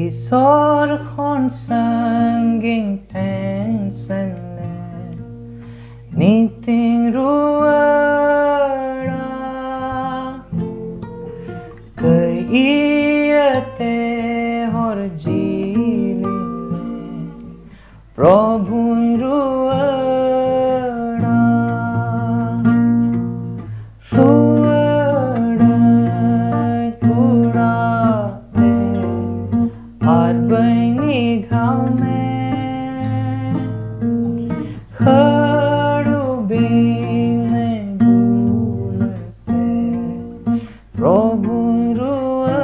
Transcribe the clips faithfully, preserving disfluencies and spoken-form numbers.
ᱤᱥᱚᱨ ᱠᱷᱚᱱ ᱥᱟᱺᱜᱤᱧ ᱴᱷᱮᱱ ᱥᱮᱱ ᱞᱮᱱ ᱱᱤᱛᱤᱧ ᱨᱩᱣᱟᱹᱲᱟ᱾ ᱠᱟᱹᱭ ᱤᱭᱟᱹᱛᱮ ᱦᱚᱨ ᱡᱤᱞᱤᱧ ᱢᱮ, ᱯᱨᱚᱵᱷᱩᱧ ᱨᱩᱣᱟᱹᱲᱟ᱾ ᱨᱩᱣᱟᱹᱲᱟᱹᱧ ᱚᱲᱟᱜ ᱛᱮ ᱟᱨ ᱵᱟᱹᱧ ᱱᱤᱜᱷᱟᱣ ᱢᱮ᱾ ᱦᱟᱹᱲᱩ ᱵᱤᱧ ᱢᱮ ᱜᱩᱞᱟᱹ ᱛᱮ ᱯᱨᱚᱵᱷᱩᱧ ᱨᱩᱣᱟᱹᱲᱟ᱾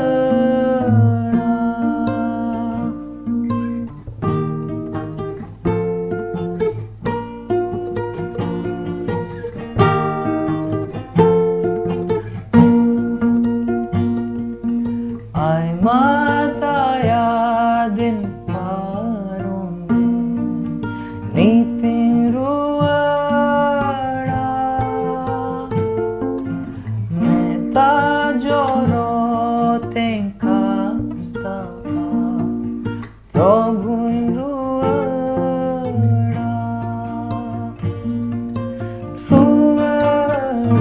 ᱟᱭᱢᱟ ᱫᱟᱭᱟ ᱫᱤᱱ ᱯᱟᱨᱚᱢᱮᱱ, ᱱᱤᱛᱤᱧ ᱨᱩᱣᱟᱹᱲᱟ᱾ ᱢᱮᱫ ᱫᱟᱜ ᱡᱚᱨᱚ ᱛᱮᱧ ᱠᱟᱥᱛᱟᱣᱟ, ᱯᱨᱚᱵᱷᱩᱧ ᱨᱩᱣᱟᱹᱲᱟ᱾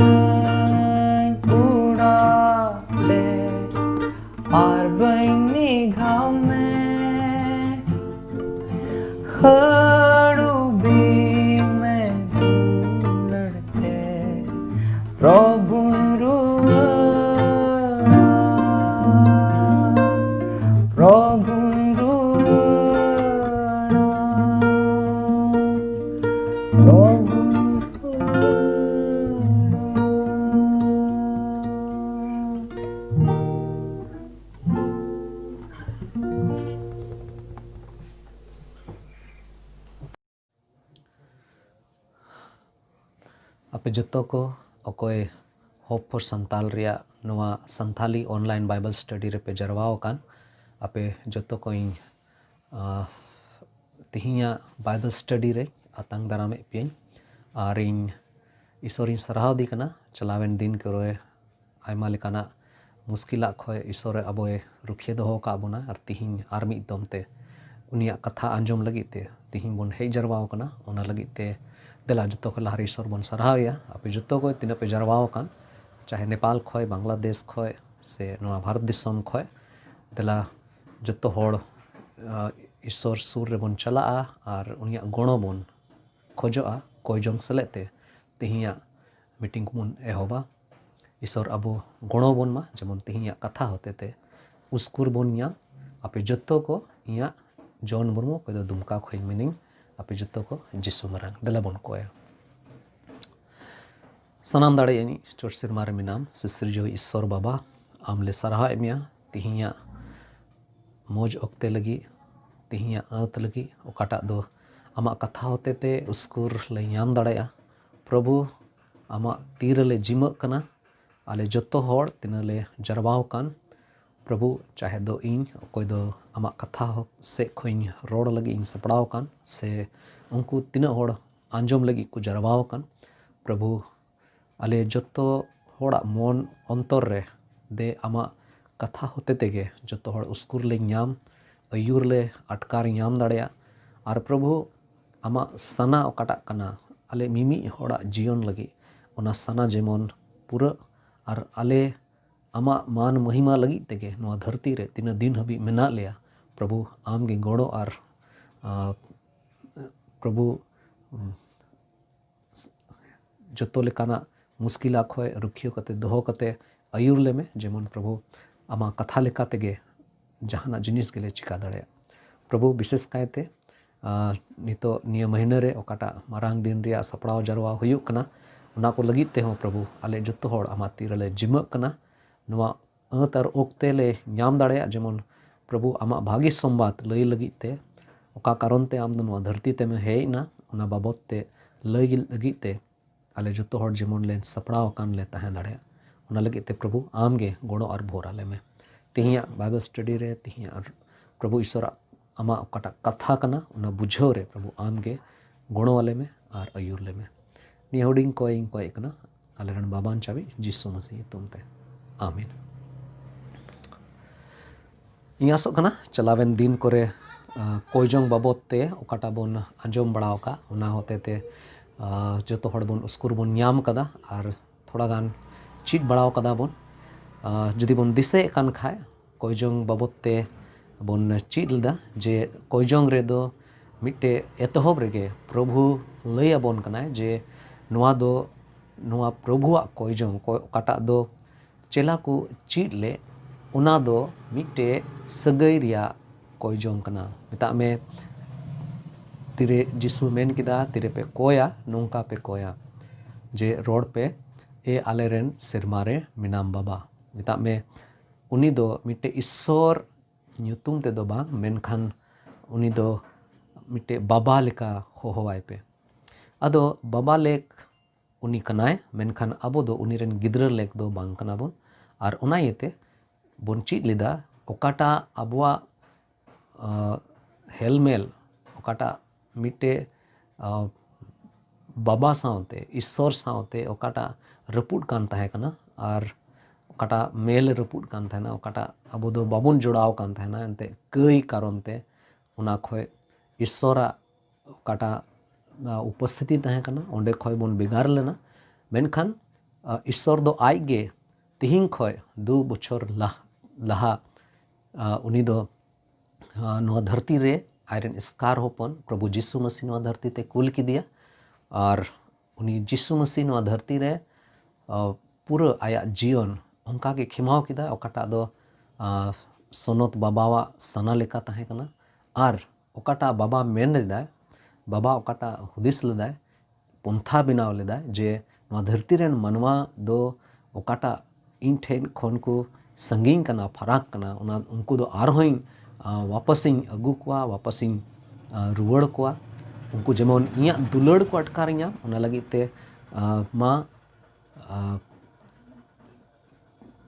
ᱨᱩᱣᱟᱹᱲᱟᱹᱧ ᱚᱲᱟᱜ ᱛᱮ ᱟᱨ ᱵᱟᱹᱧ ᱱᱤᱜᱷᱟᱣ ᱢᱮ᱾ ᱦᱟᱹᱲᱩ ᱵᱤᱧ ᱢᱮ ᱫᱩᱞᱟᱹᱲ ᱛᱮ ᱯᱨᱚᱵᱷᱩᱧ ᱨᱩᱣᱟᱹᱲᱟ᱾ ᱯᱨᱚᱵᱷᱩᱧ ᱨᱩᱣᱟᱹᱲᱟ᱾ ᱯᱨᱚᱵᱷᱩᱧ ᱨᱩᱣᱟᱹᱲᱟ᱾ ᱟᱯᱮ ᱡᱚᱛᱚ ᱠᱚ ᱚᱠᱚᱭ Hope for Santal ᱨᱮᱭᱟᱜ ᱱᱚᱣᱟ ᱥᱟᱱᱛᱷᱟᱞᱤ online Bible study ᱨᱮᱯᱮ ᱡᱟᱨᱣᱟ ᱟᱠᱟᱱ, ᱟᱯᱮ ᱡᱚᱛᱚ ᱠᱚ ᱤᱧ, ᱟᱸ, ᱛᱤᱦᱤᱧᱟᱜ ᱵᱟᱭᱵᱮᱞ ᱥᱴᱟᱰᱤ ᱨᱮ ᱟᱛᱟᱝ ᱫᱟᱨᱟᱢᱮᱫ ᱯᱮᱭᱟᱹᱧ᱾ ᱟᱨ ᱤᱧ ᱤᱥᱚᱨᱤᱧ ᱥᱟᱨᱦᱟᱣ ᱫᱤ ᱠᱟᱱᱟ, ᱪᱟᱞᱟᱣᱮᱱ ᱫᱤᱱ ᱠᱚᱨᱮ ᱟᱭᱢᱟ ᱞᱮᱠᱟᱱᱟᱜ ᱢᱩᱥᱠᱤᱞᱟᱜ ᱠᱷᱚᱱ ᱤᱥᱚᱨ ᱟᱵᱚᱭ ᱨᱩᱠᱷᱤᱭᱟᱹ ᱫᱚᱦᱚ ᱟᱠᱟᱫ ᱵᱚᱱᱟ᱾ ᱟᱨ ᱛᱤᱦᱤᱧ ᱟᱨ ᱢᱤᱫ ᱫᱚᱢ ᱛᱮ ᱩᱱᱤᱭᱟᱜ ᱠᱟᱛᱷᱟ ᱟᱸᱡᱚᱢ ᱞᱟᱹᱜᱤᱫ ᱛᱮ ᱛᱤᱦᱤᱧ ᱵᱚᱱ ᱦᱮᱡ ᱡᱟᱨᱣᱟ ᱟᱠᱟᱱᱟ᱾ ᱚᱱᱟ ᱞᱟᱹᱜᱤᱫ ᱛᱮ ᱫᱮᱞᱟ ᱡᱚᱛᱚ ᱠᱷᱚᱱ ᱞᱟᱦᱟᱨᱮ ᱤᱥᱚᱨ ᱵᱚᱱ ᱥᱟᱨᱦᱟᱣᱮᱭᱟ᱾ ᱟᱯᱮ ᱡᱚᱛᱚ ᱠᱚ ᱛᱤᱱᱟᱹᱜ ᱯᱮ ᱡᱟᱨᱣᱟ ᱟᱠᱟᱱ, ᱪᱟᱦᱮ ᱱᱮᱯᱟᱞ ᱠᱷᱚᱱ, ᱵᱟᱝᱞᱟᱫᱮᱥ ᱠᱷᱚᱱ ᱥᱮ ᱱᱚᱣᱟ ᱵᱷᱟᱨᱚᱛ ᱫᱤᱥᱚᱢ ᱠᱷᱚᱱ, ᱫᱮᱞᱟ ᱡᱚᱛᱚ ᱦᱚᱲ ᱤᱥᱚᱨ ᱥᱩᱨ ᱨᱮᱵᱚᱱ ᱪᱟᱞᱟᱜᱼᱟ ᱟᱨ ᱩᱱᱤᱭᱟᱜ ᱜᱚᱲᱚ ᱵᱚᱱ ᱠᱷᱚᱡᱚᱜᱼᱟ᱾ ᱠᱚᱭ ᱡᱚᱝ ᱥᱮᱞᱮᱫ ᱛᱮ ᱛᱤᱦᱤᱧᱟᱜ ᱢᱤᱴᱤᱝ ᱠᱚᱵᱚᱱ ᱮᱦᱚᱵᱟ᱾ ᱤᱥᱚᱨ ᱟᱵᱚ ᱜᱚᱲᱚ ᱵᱚᱱ ᱢᱟ, ᱡᱮᱢᱚᱱ ᱛᱤᱦᱤᱧᱟᱜ ᱠᱟᱛᱷᱟ ᱦᱚᱛᱮ ᱛᱮ ᱩᱥᱠᱩᱨ ᱵᱚᱱ ᱧᱟᱢ᱾ ᱟᱯᱮ ᱡᱚᱛᱚ ᱠᱚ ᱤᱧᱟᱹᱜ ᱡᱚᱱ ᱢᱩᱨᱢᱩ, ᱚᱠᱚᱭ ᱫᱚ ᱫᱩᱢᱠᱟ ᱠᱷᱚᱱ ᱢᱮᱱᱟᱹᱧ, ᱟᱯᱮ ᱡᱚᱛᱚ ᱠᱚ ᱡᱤᱥᱩ ᱢᱟᱨᱟᱝ ᱫᱮᱞᱟ ᱵᱚᱱ ᱠᱚᱭᱟ᱾ ᱥᱟᱱᱟᱢ ᱫᱟᱲᱮᱭᱟᱱᱤᱡ ᱪᱚᱴ ᱥᱮᱨᱢᱟ ᱨᱮ ᱢᱮᱱᱟᱢ ᱥᱤᱥᱤᱨᱡᱟᱹᱣᱤᱡ ᱤᱥᱚᱨ ᱵᱟᱵᱟ, ᱟᱢ ᱞᱮ ᱥᱟᱨᱦᱟᱣᱮᱫ ᱢᱮᱭᱟ ᱛᱤᱦᱤᱧᱟᱜ ᱢᱚᱡᱽ ᱚᱠᱛᱮ ᱞᱟᱹᱜᱤᱫ, ᱛᱤᱦᱤᱧᱟᱜ ᱟᱹᱛ ᱞᱟᱹᱜᱤᱫ, ᱚᱠᱟᱴᱟᱜ ᱫᱚ ᱟᱢᱟᱜ ᱠᱟᱛᱷᱟ ᱦᱚᱛᱮ ᱛᱮ ᱩᱥᱠᱩᱨ ᱞᱮ ᱧᱟᱢ ᱫᱟᱲᱮᱭᱟᱜᱼᱟ᱾ ᱯᱨᱚᱵᱷᱩ, ᱟᱢᱟᱜ ᱛᱤ ᱨᱮᱞᱮ ᱡᱤᱢᱟᱹᱜ ᱠᱟᱱᱟ᱾ ᱟᱞᱮ ᱡᱚᱛᱚ ᱦᱚᱲ ᱛᱤᱱᱟᱹᱜ ᱞᱮ ᱡᱟᱨᱣᱟ ᱟᱠᱟᱱ, ᱯᱨᱚᱵᱷᱩ, ᱪᱟᱦᱮ ᱫᱚ ᱤᱧ, ᱚᱠᱚᱭ ᱫᱚ ᱟᱢᱟᱜ ᱠᱟᱛᱷᱟ ᱦᱚ-, ᱥᱮᱫ ᱠᱷᱚᱱ ᱨᱚᱲ ᱞᱟᱹᱜᱤᱫ ᱤᱧ ᱥᱟᱯᱲᱟᱣ ᱟᱠᱟᱱ, ᱥᱮ ᱩᱱᱠᱩ ᱛᱤᱱᱟᱹᱜ ᱦᱚᱲ ᱟᱸᱡᱚᱢ ᱞᱟᱹᱜᱤᱫ ᱠᱚ ᱡᱟᱨᱣᱟ ᱟᱠᱟᱱ, ᱯᱨᱚᱵᱷᱩ, ᱟᱞᱮ ᱡᱚᱛᱚ ᱦᱚᱲᱟᱜ ᱢᱚᱱ ᱚᱱᱛᱚᱨ ᱨᱮ ᱫᱮ ᱟᱢᱟᱜ ᱠᱟᱛᱷᱟ ᱦᱚᱛᱮ ᱛᱮᱜᱮ ᱡᱚᱛᱚ ᱦᱚᱲ ᱩᱥᱠᱩᱨ ᱞᱮ ᱧᱟᱢ, ᱟᱹᱭᱩᱨ ᱞᱮ ᱟᱴᱠᱟᱨ ᱧᱟᱢ ᱫᱟᱲᱮᱭᱟᱜ᱾ ᱟᱨ ᱯᱨᱚᱵᱷᱩ, ᱟᱢᱟᱜ ᱥᱟᱱᱟ ᱚᱠᱟᱴᱟᱜ ᱠᱟᱱᱟ ᱟᱞᱮ ᱢᱤᱢᱤᱫ ᱦᱚᱲᱟᱜ ᱡᱤᱭᱚᱱ ᱞᱟᱹᱜᱤᱫ, ᱚᱱᱟ ᱥᱟᱱᱟ ᱡᱮᱢᱚᱱ ᱯᱩᱨᱟᱹᱜ᱾ ᱟᱨ ᱟᱞᱮ ᱟᱢᱟᱜ ᱢᱟᱱ ᱢᱚᱦᱤᱢᱟ ᱞᱟᱹᱜᱤᱫ ᱛᱮᱜᱮ ᱱᱚᱣᱟ ᱫᱷᱟᱹᱨᱛᱤ ᱨᱮ ᱛᱤᱱᱟᱹᱜ ᱫᱤᱱ ᱦᱟᱹᱵᱤᱡ ᱢᱮᱱᱟᱜ ᱞᱮᱭᱟ, ᱯᱨᱚᱵᱷᱩ, ᱟᱢᱜᱮ ᱜᱚᱲᱚ ᱟᱨ, ᱟᱨ ᱯᱨᱚᱵᱷᱩ, ᱩᱢ, ᱥ-, ᱡᱚᱛᱚ ᱞᱮᱠᱟᱱᱟᱜ ᱢᱩᱥᱠᱤᱞᱟ ᱠᱷᱚᱱ ᱨᱩᱠᱷᱤᱭᱟᱹ ᱠᱟᱛᱮ ᱫᱚᱦᱚ ᱠᱟᱛᱮ ᱟᱹᱭᱩᱨ ᱞᱮᱢᱮ, ᱡᱮᱢᱚᱱ ᱯᱨᱚᱵᱷᱩ, ᱟᱢᱟᱜ ᱠᱟᱛᱷᱟ ᱞᱮᱠᱟ ᱛᱮᱜᱮ ᱡᱟᱦᱟᱱᱟᱜ ᱡᱤᱱᱤᱥ ᱜᱮᱞᱮ ᱪᱤᱠᱟ ᱫᱟᱲᱮᱭᱟᱜ᱾ ᱯᱨᱚᱵᱷᱩ, ᱵᱤᱥᱮᱥ ᱠᱟᱭᱛᱮ, ᱟᱨ ᱱᱤᱛᱚᱜ ᱱᱤᱭᱟᱹ ᱢᱟᱹᱦᱱᱟᱹ ᱨᱮ ᱚᱠᱟᱴᱟᱜ ᱢᱟᱨᱟᱝ ᱫᱤᱱ ᱨᱮᱭᱟᱜ ᱥᱟᱯᱲᱟᱣ ᱡᱟᱨᱣᱟ ᱦᱩᱭᱩᱜ ᱠᱟᱱᱟ, ᱚᱱᱟ ᱠᱚ ᱞᱟᱹᱜᱤᱫ ᱛᱮᱦᱚᱸ ᱯᱨᱚᱵᱷᱩ, ᱟᱞᱮ ᱡᱚᱛᱚ ᱦᱚᱲ ᱟᱢᱟᱜ ᱛᱤ ᱨᱮᱞᱮ ᱡᱤᱢᱟᱹᱜ ᱠᱟᱱᱟ᱾ ᱱᱚᱣᱟ ᱟᱹᱛ ᱟᱨ ᱚᱠᱛᱮ ᱞᱮ ᱧᱟᱢ ᱫᱟᱲᱮᱭᱟᱜ, ᱡᱮᱢᱚᱱ ᱯᱨᱚᱵᱷᱩ, ᱟᱢᱟᱜ ᱵᱷᱟᱹᱜᱤ ᱥᱚᱢᱵᱟᱫ ᱞᱟᱹᱭ ᱞᱟᱹᱜᱤᱫ ᱛᱮ, ᱚᱠᱟ ᱠᱟᱨᱚᱱ ᱛᱮ ᱟᱢ ᱫᱚ ᱱᱚᱣᱟ ᱫᱷᱟᱹᱨᱛᱤ ᱛᱮᱢ ᱦᱮᱡ ᱮᱱᱟ, ᱚᱱᱟ ᱵᱟᱵᱚᱛ ᱛᱮ ᱞᱟᱹᱭ ᱞᱟᱹᱜᱤᱫ ᱛᱮ ᱟᱞᱮ ᱡᱚᱛᱚ ᱦᱚᱲ ᱡᱮᱢᱚᱱ ᱞᱮ ᱥᱟᱯᱲᱟᱣ ᱟᱠᱟᱱ ᱞᱮ ᱛᱟᱦᱮᱸ ᱫᱟᱲᱮᱭᱟᱜ, ᱚᱱᱟ ᱞᱟᱹᱜᱤᱫ ᱛᱮ ᱯᱨᱚᱵᱷᱩ, ᱟᱢ ᱜᱮ ᱜᱚᱲᱚ ᱟᱨ ᱵᱷᱳᱨ ᱟᱞᱮ ᱢᱮ᱾ ᱛᱮᱦᱮᱧᱟᱜ ᱵᱟᱭᱵᱮᱞ ᱥᱴᱟᱰᱤ ᱨᱮ, ᱛᱮᱦᱮᱧᱟᱜ ᱯᱨᱚᱵᱷᱩ ᱤᱥᱚᱨᱟᱜ ᱟᱢᱟᱜ ᱚᱠᱟᱴᱟᱜ ᱠᱟᱛᱷᱟ ᱠᱟᱱᱟ, ᱚᱱᱟ ᱵᱩᱡᱷᱟᱹᱣ ᱨᱮ ᱯᱨᱚᱵᱷᱩ ᱟᱢ ᱜᱮ ᱜᱚᱲᱚ ᱟᱞᱮ ᱢᱮ ᱟᱨ ᱟᱹᱭᱩᱨ ᱞᱮ ᱢᱮ᱾ ᱱᱤᱭᱟᱹ ᱦᱩᱰᱤᱧ ᱠᱚᱭ ᱤᱧ ᱠᱚᱭᱮᱜ ᱠᱟᱱᱟ ᱟᱞᱮ ᱨᱮᱱ ᱵᱟᱵᱟᱱ ᱪᱟᱵᱤ ᱡᱤᱥᱩ ᱢᱟᱹᱥᱤ ᱧᱩᱛᱩᱢ ᱛᱮ, ᱟᱢᱮᱱ᱾ ᱤᱧ ᱟᱥᱚᱜ ᱠᱟᱱᱟ ᱪᱟᱞᱟᱣᱮᱱ ᱫᱤᱱ ᱠᱚᱨᱮ, ᱟᱸ, ᱠᱚᱭᱡᱚᱝ ᱵᱟᱵᱚᱫ ᱛᱮ ᱚᱠᱟᱴᱟᱜ ᱵᱚᱱ ᱟᱸᱡᱚᱢ ᱵᱟᱲᱟ ᱟᱠᱟᱫ, ᱚᱱᱟ ᱦᱚᱛᱮ ᱛᱮ, ᱟᱸ, ᱡᱚᱛᱚ ᱦᱚᱲ ᱵᱚᱱ ᱩᱥᱠᱩᱨ ᱵᱚᱱ ᱧᱟᱢ ᱠᱟᱫᱟ ᱟᱨ ᱛᱷᱚᱲᱟ ᱜᱟᱱ ᱪᱮᱫ ᱵᱟᱲᱟᱣ ᱠᱟᱫᱟ ᱵᱚᱱ᱾ ᱟᱸ, ᱡᱩᱫᱤ ᱵᱚᱱ ᱫᱤᱥᱟᱹᱭᱮᱫ ᱠᱟᱱ ᱠᱷᱟᱡ, ᱠᱚᱭᱡᱚᱝ ᱵᱟᱵᱚᱫ ᱛᱮ ᱵᱚᱱ ᱪᱮᱫ ᱞᱮᱫᱟ ᱡᱮ ᱠᱚᱭᱡᱚᱝ ᱨᱮᱫᱚ ᱢᱤᱫᱴᱮᱡ ᱮᱛᱚᱦᱚᱵ ᱨᱮᱜᱮ ᱯᱨᱚᱵᱷᱩ ᱞᱟᱹᱭ ᱟᱵᱚᱱ ᱠᱟᱱᱟᱭ ᱡᱮ ᱱᱚᱣᱟ ᱫᱚ, ᱱᱚᱣᱟ ᱯᱨᱚᱵᱷᱩᱣᱟᱜ ᱠᱚᱭᱡᱚᱝ, ᱠᱚ-, ᱚᱠᱟᱴᱟᱜ ᱫᱚ ᱪᱮᱞᱟ ᱠᱚ ᱪᱮᱫ ᱞᱮᱫ, ᱚᱱᱟ ᱫᱚ ᱢᱤᱫᱴᱮᱡ ᱥᱟᱹᱜᱟᱹᱭ ᱨᱮᱭᱟᱜ ᱠᱚᱭᱡᱚᱝ ᱠᱟᱱᱟ᱾ ᱢᱮᱛᱟᱜ ᱢᱮ, ᱛᱤᱨᱮ ᱡᱤᱥᱩ ᱢᱮᱱ ᱠᱮᱫᱟ, "ᱛᱤᱨᱮ ᱯᱮ ᱠᱚᱭᱟ, ᱱᱚᱝᱠᱟ ᱯᱮ ᱠᱚᱭᱟ, ᱡᱮ ᱨᱚᱲ ᱯᱮ, 'ᱮ ᱟᱞᱮ ᱨᱮᱱ ᱥᱮᱨᱢᱟ ᱨᱮ ᱢᱮᱱᱟᱢ ᱵᱟᱵᱟ.'" ᱢᱮᱛᱟᱜ ᱢᱮ, ᱩᱱᱤ ᱫᱚ ᱢᱤᱫᱴᱮᱡ ᱤᱥᱥᱚᱨ ᱧᱩᱛᱩᱢ ᱛᱮᱫᱚ ᱵᱟᱝ, ᱢᱮᱱᱠᱷᱟᱱ ᱩᱱᱤ ᱫᱚ ᱢᱤᱫᱴᱮᱡ ᱵᱟᱵᱟ ᱞᱮᱠᱟ ᱦᱚᱦᱚᱣᱟᱭ ᱯᱮ᱾ ᱟᱫᱚ ᱵᱟᱵᱟ ᱞᱮᱠ ᱩᱱᱤ ᱠᱟᱱᱟᱭ, ᱢᱮᱱᱠᱷᱟᱱ ᱟᱵᱚ ᱫᱚ ᱩᱱᱤ ᱨᱮᱱ ᱜᱤᱫᱽᱨᱟᱹ ᱞᱮᱠ ᱫᱚ ᱵᱟᱝ ᱠᱟᱱᱟ ᱵᱚᱱ᱾ ᱟᱨ ᱚᱱᱟ ᱤᱭᱟᱹᱛᱮ ᱵᱚᱱ ᱪᱮᱫ ᱞᱮᱫᱟ, ᱚᱠᱟᱴᱟᱜ ᱟᱵᱚᱣᱟᱜ, ᱟᱸ, ᱦᱮᱞᱢᱮᱞ, ᱚᱠᱟᱴᱟᱜ ᱢᱤᱫᱴᱮᱡ, ᱟᱸ, ᱵᱟᱵᱟ ᱥᱟᱶᱛᱮ, ᱤᱥᱥᱚᱨ ᱥᱟᱶᱛᱮ ᱚᱠᱟᱴᱟᱜ ᱨᱟᱹᱯᱩᱫ ᱠᱟᱱ ᱛᱟᱦᱮᱸ ᱠᱟᱱᱟ, ᱟᱨ ᱚᱠᱟᱴᱟᱜ ᱢᱮᱞ ᱨᱟᱹᱯᱩᱫ ᱠᱟᱱ ᱛᱟᱦᱮᱱᱟ, ᱚᱠᱟᱴᱟᱜ ᱟᱵᱚ ᱫᱚ ᱵᱟᱵᱚᱱ ᱡᱚᱲᱟᱣ ᱠᱟᱱ ᱛᱟᱦᱮᱱᱟ, ᱮᱱᱛᱮᱫ ᱠᱟᱹᱭ ᱠᱟᱨᱚᱱ ᱛᱮ, ᱚᱱᱟ ᱠᱷᱚᱡ ᱤᱥᱥᱚᱨᱟᱜ ᱚᱠᱟᱴᱟᱜ, ᱟ, ᱩᱯᱚᱥᱛᱷᱤᱛᱤ ᱛᱟᱦᱮᱸ ᱠᱟᱱᱟ, ᱚᱸᱰᱮ ᱠᱷᱚᱡ ᱵᱚᱱ ᱵᱷᱮᱜᱟᱨ ᱞᱮᱱᱟ᱾ ᱢᱮᱱᱠᱷᱟᱱ, ᱟ, ᱤᱥᱥᱚᱨ ᱫᱚ ᱟᱡ ᱜᱮ ᱛᱤᱦᱤᱧ ᱠᱷᱚᱡ ᱫᱩ ᱵᱚᱪᱷᱚᱨ ᱞᱟᱦ-, ᱞᱟᱦᱟ, ᱟ, ᱩᱱᱤ ᱫᱚ, ᱟ, ᱱᱚᱣᱟ ᱫᱷᱟᱹᱨᱛᱤ ᱨᱮ ᱟᱡ ᱨᱮᱱ ᱮᱥᱠᱟᱨ ᱦᱚᱯᱚᱱ ᱯᱨᱚᱵᱷᱩ ᱡᱤᱥᱩ ᱢᱟᱹᱥᱤ ᱱᱚᱣᱟ ᱫᱷᱟᱹᱨᱛᱤ ᱛᱮ ᱠᱩᱞ ᱠᱮᱫᱮᱭᱟ᱾ ᱟᱨ ᱩᱱᱤ ᱡᱤᱥᱩ ᱢᱟᱹᱥᱤ ᱱᱚᱣᱟ ᱫᱷᱟᱹᱨᱛᱤ ᱨᱮ, ᱟ, ᱯᱩᱨᱟᱹ ᱟᱭᱟᱜ ᱡᱤᱭᱚᱱ ᱚᱱᱠᱟ ᱜᱮ ᱠᱷᱮᱢᱟᱣ ᱠᱮᱫᱟ, ᱚᱠᱟᱴᱟᱜ ᱫᱚ, ᱟ, ᱥᱚᱱᱚᱛ ᱵᱟᱵᱟᱣᱟᱜ ᱥᱟᱱᱟ ᱞᱮᱠᱟ ᱛᱟᱦᱮᱸ ᱠᱟᱱᱟ᱾ ᱟᱨ ᱚᱠᱟᱴᱟᱜ ᱵᱟᱵᱟ ᱢᱮᱱ ᱞᱮᱫᱟᱭ, ᱵᱟᱵᱟ ᱚᱠᱟᱴᱟᱜ ᱦᱩᱫᱤᱥ ᱞᱮᱫᱟᱭ, ᱯᱚᱱᱛᱷᱟ ᱵᱮᱱᱟᱣ ᱞᱮᱫᱟᱭ ᱡᱮ ᱱᱚᱣᱟ ᱫᱷᱟᱹᱨᱛᱤ ᱨᱮᱱ ᱢᱟᱱᱣᱟ ᱫᱚ ᱚᱠᱟᱴᱟᱜ ᱤᱧ ᱴᱷᱮᱱ ᱠᱷᱚᱱ ᱠᱚ ᱥᱟᱺᱜᱤᱧ ᱠᱟᱱᱟ, ᱯᱷᱟᱨᱟᱠ ᱠᱟᱱᱟ, ᱚᱱᱟ ᱩᱱᱠᱩ ᱫᱚ ᱟᱨᱦᱚᱸᱧ, ᱟ, ᱣᱟᱯᱟᱥᱤᱧ ᱟᱹᱜᱩ ᱠᱚᱣᱟ, ᱣᱟᱯᱟᱥᱤᱧ, ᱟ, ᱨᱩᱣᱟᱹᱲ ᱠᱚᱣᱟ᱾ ᱩᱱᱠᱩ ᱡᱮᱢᱚᱱ ᱤᱧᱟᱹᱜ ᱫᱩᱞᱟᱹᱲ ᱠᱚ ᱟᱴᱠᱟᱨ ᱧᱟᱢ, ᱚᱱᱟ ᱞᱟᱹᱜᱤᱫ ᱛᱮ, ᱟ, ᱢᱟ, ᱟ,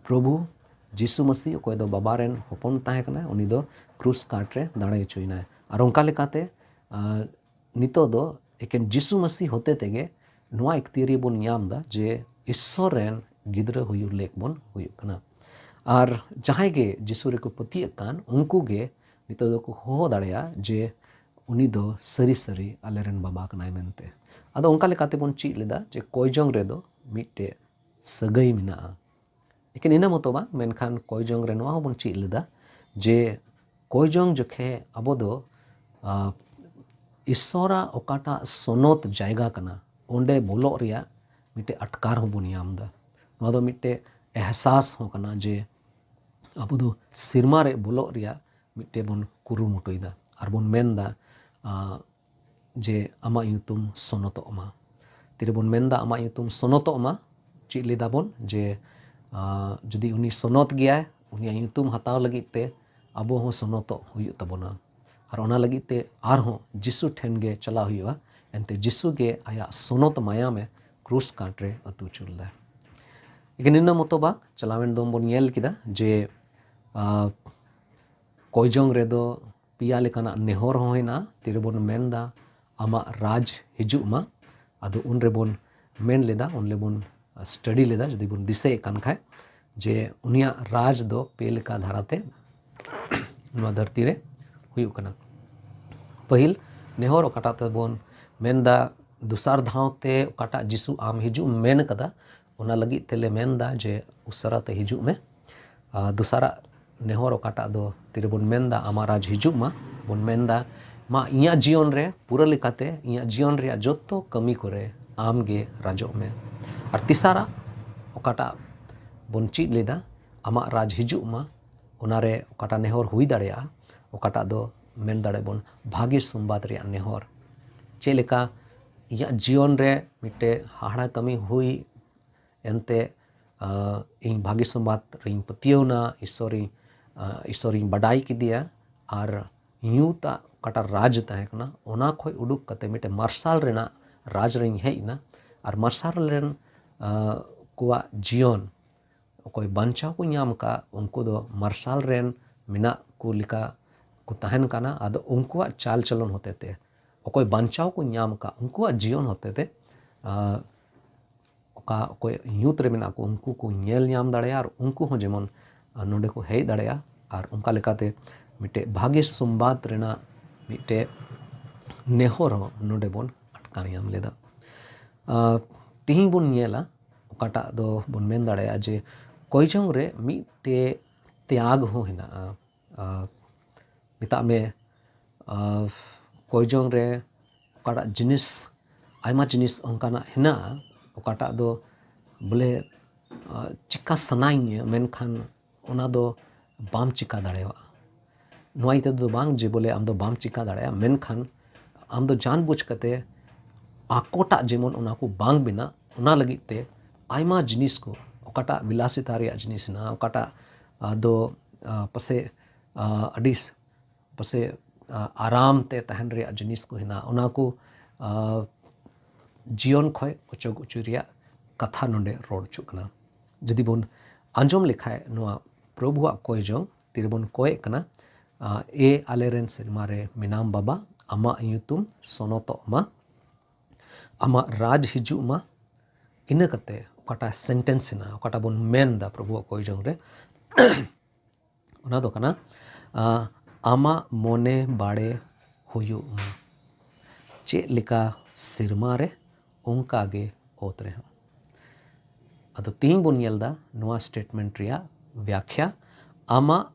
ᱯᱨᱚᱵᱷᱩ ᱡᱤᱥᱩ ᱢᱟᱹᱥᱤ, ᱚᱠᱚᱭ ᱫᱚ ᱵᱟᱵᱟ ᱨᱮᱱ ᱦᱚᱯᱚᱱ ᱛᱟᱦᱮᱸ ᱠᱟᱱᱟᱭ, ᱩᱱᱤ ᱫᱚ ᱠᱨᱩᱥ ᱠᱟᱴ ᱨᱮ ᱫᱟᱲᱮ ᱦᱚᱪᱚᱭᱮᱱᱟᱭ᱾ ᱟᱨ ᱚᱱᱠᱟ ᱞᱮᱠᱟᱛᱮ ᱟᱨ ᱱᱤᱛᱚᱜ ᱫᱚ ᱮᱠᱮᱱ ᱡᱤᱥᱩ ᱢᱟᱹᱥᱤ ᱦᱚᱛᱮ ᱛᱮᱜᱮ ᱱᱚᱣᱟ ᱮᱠᱛᱤᱭᱟᱹᱨᱤ ᱵᱚᱱ ᱧᱟᱢ ᱮᱫᱟ ᱡᱮ ᱤᱥᱥᱚᱨ ᱨᱮᱱ ᱜᱤᱫᱽᱨᱟᱹ ᱦᱩᱭᱩᱜ ᱞᱮᱠ ᱵᱚᱱ ᱦᱩᱭᱩᱜ ᱠᱟᱱᱟ᱾ ᱟᱨ ᱡᱟᱦᱟᱸᱭ ᱜᱮ ᱡᱤᱥᱩ ᱨᱮᱠᱚ ᱯᱟᱹᱛᱭᱟᱹᱜ ᱠᱟᱱ, ᱩᱱᱠᱩ ᱜᱮ ᱱᱤᱛᱚᱜ ᱫᱚᱠᱚ ᱦᱚᱦᱚ ᱫᱟᱲᱮᱭᱟᱜᱼᱟ ᱡᱮ ᱩᱱᱤ ᱫᱚ ᱥᱟᱹᱨᱤ ᱥᱟᱹᱨᱤ ᱟᱞᱮᱨᱮᱱ ᱵᱟᱵᱟ ᱠᱟᱱᱟᱭ ᱢᱮᱱᱛᱮ᱾ ᱟᱫᱚ ᱚᱱᱠᱟ ᱞᱮᱠᱟᱛᱮ ᱵᱚᱱ ᱪᱮᱫ ᱞᱮᱫᱟ ᱡᱮ ᱠᱚᱭᱡᱚᱝ ᱨᱮᱫᱚ ᱢᱤᱫᱴᱮᱡ ᱥᱟᱹᱜᱟᱹᱭ ᱢᱮᱱᱟᱜᱼᱟ᱾ ᱮᱠᱮᱱ ᱤᱱᱟᱹ ᱢᱚᱛᱚ ᱵᱟᱝ, ᱢᱮᱱᱠᱷᱟᱱ ᱠᱚᱭᱡᱚᱝ ᱨᱮ ᱱᱚᱣᱟ ᱦᱚᱸᱵᱚᱱ ᱪᱮᱫ ᱞᱮᱫᱟ ᱡᱮ ᱠᱚᱭᱡᱚᱝ ᱡᱚᱠᱷᱮ ᱟᱵᱚ ᱫᱚ ᱟᱸ, ᱤᱥᱥᱚᱨᱟᱜ ᱚᱠᱟᱴᱟᱜ ᱥᱚᱱᱚᱛ ᱡᱟᱭᱜᱟ ᱠᱟᱱᱟ, ᱚᱸᱰᱮ ᱵᱚᱞᱚᱜ ᱨᱮᱭᱟᱜ ᱢᱤᱫᱴᱮᱡ ᱟᱴᱠᱟᱨ ᱦᱚᱸᱵᱚᱱ ᱧᱟᱢ ᱮᱫᱟ᱾ ᱱᱚᱣᱟ ᱫᱚ ᱢᱤᱫᱴᱮᱡ ᱮᱦᱥᱟᱥ ᱦᱚᱸ ᱠᱟᱱᱟ ᱡᱮ ᱟᱵᱚ ᱫᱚ ᱥᱮᱨᱢᱟ ᱨᱮ ᱵᱚᱞᱚᱜ ᱨᱮᱭᱟᱜ ᱢᱤᱫᱴᱮᱡ ᱵᱚᱱ ᱠᱩᱨᱩᱢᱩᱴᱩᱭᱮᱫᱟ ᱟᱨ ᱵᱚᱱ ᱢᱮᱱᱫᱟ ᱟᱸ, ᱡᱮ ᱟᱢᱟᱜ ᱧᱩᱛᱩᱢ ᱥᱚᱱᱚᱛᱚᱜ ᱢᱟ᱾ ᱛᱤᱨᱮᱵᱚᱱ ᱢᱮᱱᱫᱟ ᱟᱢᱟᱜ ᱧᱩᱛᱩᱢ ᱥᱚᱱᱚᱛᱚᱜ ᱢᱟ, ᱪᱮᱫ ᱞᱮᱫᱟ ᱵᱚᱱ ᱡᱮ ᱟᱸ, ᱡᱩᱫᱤ ᱩᱱᱤ ᱥᱚᱱᱚᱛ ᱜᱮᱭᱟᱭ, ᱩᱱᱤᱭᱟᱜ ᱧᱩᱛᱩᱢ ᱦᱟᱛᱟᱣ ᱞᱟᱹᱜᱤᱫ ᱛᱮ ᱟᱵᱚ ᱦᱚᱸ ᱥᱚᱱᱚᱛᱚᱜ ᱦᱩᱭᱩᱜ ᱛᱟᱵᱚᱱᱟ᱾ ᱟᱨ ᱚᱱᱟ ᱞᱟᱹᱜᱤᱫ ᱛᱮ ᱟᱨᱦᱚᱸ ᱡᱤᱥᱩ ᱴᱷᱮᱱ ᱜᱮ ᱪᱟᱞᱟᱣ ᱦᱩᱭᱩᱜᱼᱟ᱾ ᱮᱱᱛᱮ ᱡᱤᱥᱩ ᱜᱮ ᱟᱭᱟᱜ ᱥᱚᱱᱚᱛ ᱢᱟᱭᱟᱢᱮ ᱠᱨᱩᱥ ᱠᱟᱴ ᱨᱮ ᱟᱹᱛᱩ ᱦᱚᱪᱚ ᱞᱮᱫᱟ᱾ ᱮᱠᱮᱱ ᱤᱱᱟᱹ ᱢᱚᱛᱚ ᱵᱟᱝ, ᱪᱟᱞᱟᱣᱮᱱ ᱫᱚᱢ ᱵᱚᱱ ᱧᱮᱞ ᱠᱮᱫᱟ ᱡᱮ ᱟᱸ, ᱠᱚᱭᱡᱚᱝ ᱨᱮᱫᱚ ᱯᱮᱭᱟ ᱞᱮᱠᱟᱱᱟᱜ ᱱᱮᱦᱚᱨ ᱦᱚᱸ ᱦᱮᱱᱟᱜᱼᱟ᱾ ᱛᱤᱨᱮᱵᱚᱱ ᱢᱮᱱᱫᱟ ᱟᱢᱟᱜ ᱨᱟᱡᱽ ᱦᱤᱡᱩᱜ ᱢᱟ, ᱟᱫᱚ ᱩᱱ ᱨᱮᱵᱚᱱ ᱢᱮᱱ ᱞᱮᱫᱟ, ᱩᱱ ᱨᱮᱵᱚᱱ ᱥᱴᱟᱰᱤ ᱞᱮᱫᱟ, ᱡᱩᱫᱤ ᱵᱚᱱ ᱫᱤᱥᱟᱹᱭᱮᱫ ᱠᱟᱱ ᱠᱷᱟᱡ, ᱡᱮ ᱩᱱᱤᱭᱟᱜ ᱨᱟᱡᱽ ᱫᱚ ᱯᱮ ᱞᱮᱠᱟ ᱫᱷᱟᱨᱟᱛᱮ ᱱᱚᱣᱟ ᱫᱷᱟᱹᱨᱛᱤ ᱨᱮ ᱦᱩᱭᱩᱜ ᱠᱟᱱᱟ᱾ ᱯᱟᱹᱦᱤᱞ ᱱᱮᱦᱚᱨ ᱚᱠᱟᱴᱟᱜ ᱛᱮᱵᱚᱱ ᱢᱮᱱᱫᱟ, ᱫᱚᱥᱟᱨ ᱫᱷᱟᱣ ᱛᱮ ᱚᱠᱟᱴᱟᱜ ᱡᱤᱥᱩ ᱟᱢ ᱦᱤᱡᱩᱜ ᱮᱢ ᱢᱮᱱ ᱠᱟᱫᱟ, ᱚᱱᱟ ᱞᱟᱹᱜᱤᱫ ᱛᱮᱞᱮ ᱢᱮᱱᱫᱟ ᱡᱮ ᱩᱥᱟᱹᱨᱟ ᱛᱮ ᱦᱤᱡᱩᱜ ᱢᱮ᱾ ᱟᱨ ᱫᱚᱥᱟᱨᱟᱜ ᱱᱮᱦᱚᱨ ᱚᱠᱟᱴᱟᱜ ᱫᱚ ᱛᱤᱨᱮᱵᱚᱱ ᱢᱮᱱᱫᱟ ᱟᱢᱟᱜ ᱨᱟᱡᱽ ᱦᱤᱡᱩᱜ ᱢᱟ, ᱵᱚᱱ ᱢᱮᱱᱫᱟ ᱢᱟ ᱤᱧᱟᱹᱜ ᱡᱤᱭᱚᱱ ᱨᱮ ᱯᱩᱨᱟᱹ ᱞᱮᱠᱟᱛᱮ ᱤᱧᱟᱹᱜ ᱡᱤᱭᱚᱱ ᱨᱮᱭᱟᱜ ᱡᱚᱛᱚ ᱠᱟᱹᱢᱤ ᱠᱚᱨᱮ ᱟᱢ ᱜᱮ ᱨᱟᱡᱚᱜ ᱢᱮ᱾ ᱟᱨ ᱛᱮᱥᱟᱨᱟᱜ ᱚᱠᱟᱴᱟᱜ ᱵᱚᱱ ᱪᱮᱫ ᱞᱮᱫᱟ ᱟᱢᱟᱜ ᱨᱟᱡᱽ ᱦᱤᱡᱩᱜ ᱢᱟ, ᱚᱱᱟᱨᱮ ᱚᱠᱟᱴᱟᱜ ᱱᱮᱦᱚᱨ ᱦᱩᱭ ᱫᱟᱲᱮᱭᱟᱜᱼᱟ, ᱚᱠᱟᱴᱟᱜ ᱫᱚ ᱢᱮᱱ ᱫᱟᱲᱮᱭᱟᱜ ᱵᱚᱱ ᱵᱷᱟᱹᱜᱤ ᱥᱚᱢᱵᱟᱫ ᱨᱮᱭᱟᱜ ᱱᱮᱦᱚᱨ᱾ ᱪᱮᱫ ᱞᱮᱠᱟ ᱤᱧᱟᱹᱜ ᱡᱤᱭᱚᱱ ᱨᱮ ᱢᱤᱫᱴᱮᱡ ᱦᱟᱦᱟᱲᱟ ᱠᱟᱹᱢᱤ ᱦᱩᱭ ᱮᱱᱛᱮ, ᱟᱸ, ᱤᱧ ᱵᱷᱟᱹᱜᱤ ᱥᱚᱢᱵᱟᱫ ᱨᱤᱧ ᱯᱟᱹᱛᱭᱟᱹᱣᱱᱟ, ᱤᱥᱥᱚᱨᱤᱧ, ᱟᱸ, ᱤᱥᱥᱚᱨᱤᱧ ᱵᱟᱰᱟᱭ ᱠᱮᱫᱮᱭᱟ, ᱟᱨ ᱧᱩᱛᱟᱜ ᱚᱠᱟᱴᱟᱜ ᱨᱟᱡᱽ ᱛᱟᱦᱮᱸ ᱠᱟᱱᱟ, ᱚᱱᱟ ᱠᱷᱚᱡ ᱩᱰᱩᱠ ᱠᱟᱛᱮ ᱢᱤᱫᱴᱮᱱ ᱢᱟᱨᱥᱟᱞ ᱨᱮᱱᱟᱜ ᱨᱟᱡᱽ ᱨᱤᱧ ᱦᱮᱡ ᱮᱱᱟ᱾ ᱟᱨ ᱢᱟᱨᱥᱟᱞ ᱨᱮᱱ, ᱟᱸ, ᱠᱚᱣᱟᱜ ᱡᱤᱭᱚᱱ ᱚᱠᱚᱭ ᱵᱟᱧᱪᱟᱣ ᱠᱚ ᱧᱟᱢ ᱟᱠᱟᱫ, ᱩᱱᱠᱩ ᱫᱚ ᱢᱟᱨᱥᱟᱞ ᱨᱮᱱ ᱢᱮᱱᱟᱜ ᱠᱚ ᱞᱮᱠᱟ ᱠᱚ ᱛᱟᱦᱮᱱ ᱠᱟᱱᱟ᱾ ᱟᱫᱚ ᱩᱱᱠᱩᱣᱟᱜ ᱪᱟᱞ ᱪᱚᱞᱚᱱ ᱦᱚᱛᱮ ᱛᱮ, ᱚᱠᱚᱭ ᱵᱟᱧᱪᱟᱣ ᱠᱚ ᱧᱟᱢ ᱟᱠᱟᱫ, ᱩᱱᱠᱩᱣᱟᱜ ᱡᱤᱭᱚᱱ ᱦᱚᱛᱮ ᱛᱮ, ᱟᱸ, ᱚᱠᱟ ᱚᱠᱚᱭ ᱧᱩᱛ ᱨᱮ ᱢᱮᱱᱟᱜ ᱠᱚ, ᱩᱱᱠᱩ ᱠᱚ ᱧᱮᱞ ᱧᱟᱢ ᱫᱟᱲᱮᱭᱟᱜᱼᱟ ᱟᱨ ᱩᱱᱠᱩ ᱦᱚᱸ ᱡᱮᱢᱚᱱ, ᱟᱸ, ᱱᱚᱰᱮ ᱠᱚ ᱦᱮᱡ ᱫᱟᱲᱮᱭᱟᱜᱼᱟ᱾ ᱟᱨ ᱚᱱᱠᱟ ᱞᱮᱠᱟᱛᱮ ᱢᱤᱫᱴᱮᱡ ᱵᱷᱟᱜᱮ ᱥᱚᱢᱵᱟᱫ ᱨᱮᱱᱟᱜ ᱢᱤᱫᱴᱮᱡ ᱱᱮᱦᱚᱨ ᱦᱚᱸ ᱱᱚᱰᱮ ᱵᱚᱱ ᱟᱴᱠᱟᱨ ᱧᱟᱢ ᱞᱮᱫᱟ᱾ ᱟᱸ, ᱛᱤᱦᱤᱧ ᱵᱚᱱ ᱧᱮᱞᱟ, ᱚᱠᱟᱴᱟᱜ ᱫᱚ ᱵᱚᱱ ᱢᱮᱱ ᱫᱟᱲᱮᱭᱟᱜᱼᱟ ᱡᱮ ᱠᱚᱭᱡᱚᱝ ᱨᱮ ᱢᱤᱫᱴᱮᱡ ᱛᱮᱭᱟᱜᱽ ᱦᱚᱸ ᱦᱮᱱᱟᱜᱼᱟ᱾ ᱟᱸ, ᱢᱮᱛᱟᱜ ᱢᱮ, ᱟᱸ, ᱠᱚᱭᱡᱚᱝ ᱨᱮ ᱚᱠᱟᱴᱟᱜ ᱡᱤᱱᱤᱥ, ᱟᱭᱢᱟ ᱡᱤᱱᱤᱥ ᱚᱱᱠᱟᱱᱟᱜ ᱦᱮᱱᱟᱜᱼᱟ, ᱚᱠᱟᱴᱟᱜ ᱫᱚ ᱵᱚᱞᱮ, ᱟᱸ, ᱪᱤᱠᱟ ᱥᱟᱱᱟᱧᱟ, ᱢᱮᱱᱠᱷᱟᱱ ᱚᱱᱟ ᱫᱚ ᱵᱟᱢ ᱪᱤᱠᱟ ᱫᱟᱲᱮᱭᱟᱜᱼᱟ᱾ ᱱᱚᱣᱟ ᱤᱭᱟᱹ ᱛᱮᱫᱚ ᱵᱟᱝ ᱡᱮ ᱵᱚᱞᱮ ᱟᱢ ᱫᱚ ᱵᱟᱢ ᱪᱤᱠᱟ ᱫᱟᱲᱮᱭᱟᱜᱼᱟ, ᱢᱮᱱᱠᱷᱟᱱ ᱟᱢ ᱫᱚ ᱡᱟᱱ ᱵᱩᱡᱽ ᱠᱟᱛᱮ ᱟᱠᱚᱴᱟᱜ ᱡᱮᱢᱚᱱ ᱚᱱᱟ ᱠᱚ ᱵᱟᱝ ᱵᱮᱱᱟᱜ, ᱚᱱᱟ ᱞᱟᱹᱜᱤᱫ ᱛᱮ ᱟᱭᱢᱟ ᱡᱤᱱᱤᱥ ᱠᱚ, ᱚᱠᱟᱴᱟᱜ ᱵᱤᱞᱟᱥᱤᱛᱟ ᱨᱮᱭᱟᱜ ᱡᱤᱱᱤᱥ ᱦᱮᱱᱟᱜᱼᱟ, ᱚᱠᱟᱴᱟᱜ, ᱟᱸ, ᱫᱚ, ᱟᱸ, ᱯᱟᱥᱮᱡ, ᱟᱸ, ᱟᱹᱰᱤ ᱥ-, ᱯᱟᱥᱮᱡ, ᱟᱸ, ᱟᱨᱟᱢ ᱛᱮ ᱛᱟᱦᱮᱱ ᱨᱮᱭᱟᱜ ᱡᱤᱱᱤᱥ ᱠᱚ ᱦᱮᱱᱟᱜᱼᱟ, ᱚᱱᱟ ᱠᱚ, ᱟᱸ, ᱡᱤᱭᱚᱱ ᱠᱷᱚᱡ ᱚᱪᱚᱜ ᱚᱪᱚ ᱨᱮᱭᱟᱜ ᱠᱟᱛᱷᱟ ᱱᱚᱰᱮ ᱨᱚᱲ ᱦᱚᱪᱚᱜ ᱠᱟᱱᱟ᱾ ᱡᱩᱫᱤ ᱵᱚᱱ ᱟᱸᱡᱚᱢ ᱞᱮᱠᱷᱟᱡ ᱱᱚᱣᱟ ᱯᱨᱚᱵᱷᱩᱣᱟᱜ ᱠᱚᱭ ᱡᱚᱝ, ᱛᱤᱨᱮᱵᱚᱱ ᱠᱚᱭᱮᱜ ᱠᱟᱱᱟ, ᱟᱸ, "ᱮ ᱟᱞᱮ ᱨᱮᱱ ᱥᱮᱨᱢᱟ ᱨᱮ ᱢᱮᱱᱟᱢ ᱵᱟᱵᱟ, ᱟᱢᱟᱜ ᱧᱩᱛᱩᱢ ᱥᱚᱱᱚᱛᱚᱜ ᱢᱟ, ᱟᱢᱟᱜ ᱨᱟᱡᱽ ᱦᱤᱡᱩᱜ ᱢᱟ", ᱤᱱᱟᱹ ᱠᱟᱛᱮ ᱚᱠᱟᱴᱟᱜ sentence ᱦᱮᱱᱟᱜᱼᱟ, ᱚᱠᱟᱴᱟᱜ ᱵᱚᱱ ᱢᱮᱱ ᱮᱫᱟ ᱯᱨᱚᱵᱷᱩᱣᱟᱜ ᱠᱚᱭ ᱡᱚᱝ ᱨᱮ, ᱚᱱᱟ ᱫᱚ ᱠᱟᱱᱟ, ᱟᱸ, "ᱟᱢᱟᱜ ᱢᱚᱱᱮ ᱵᱟᱲᱮ ᱦᱩᱭᱩᱜ ᱢᱟ, ᱪᱮᱫ ᱞᱮᱠᱟ ᱥᱮᱨᱢᱟ ᱨᱮ, ᱚᱱᱠᱟ ᱜᱮ ᱚᱛ ᱨᱮᱦᱚᱸ᱾" ᱟᱫᱚ ᱛᱤᱦᱤᱧ ᱵᱚᱱ ᱧᱮᱞ ᱮᱫᱟ ᱱᱚᱣᱟ statement ᱨᱮᱭᱟᱜ ᱵᱮᱠᱷᱟ, "ᱟᱢᱟᱜ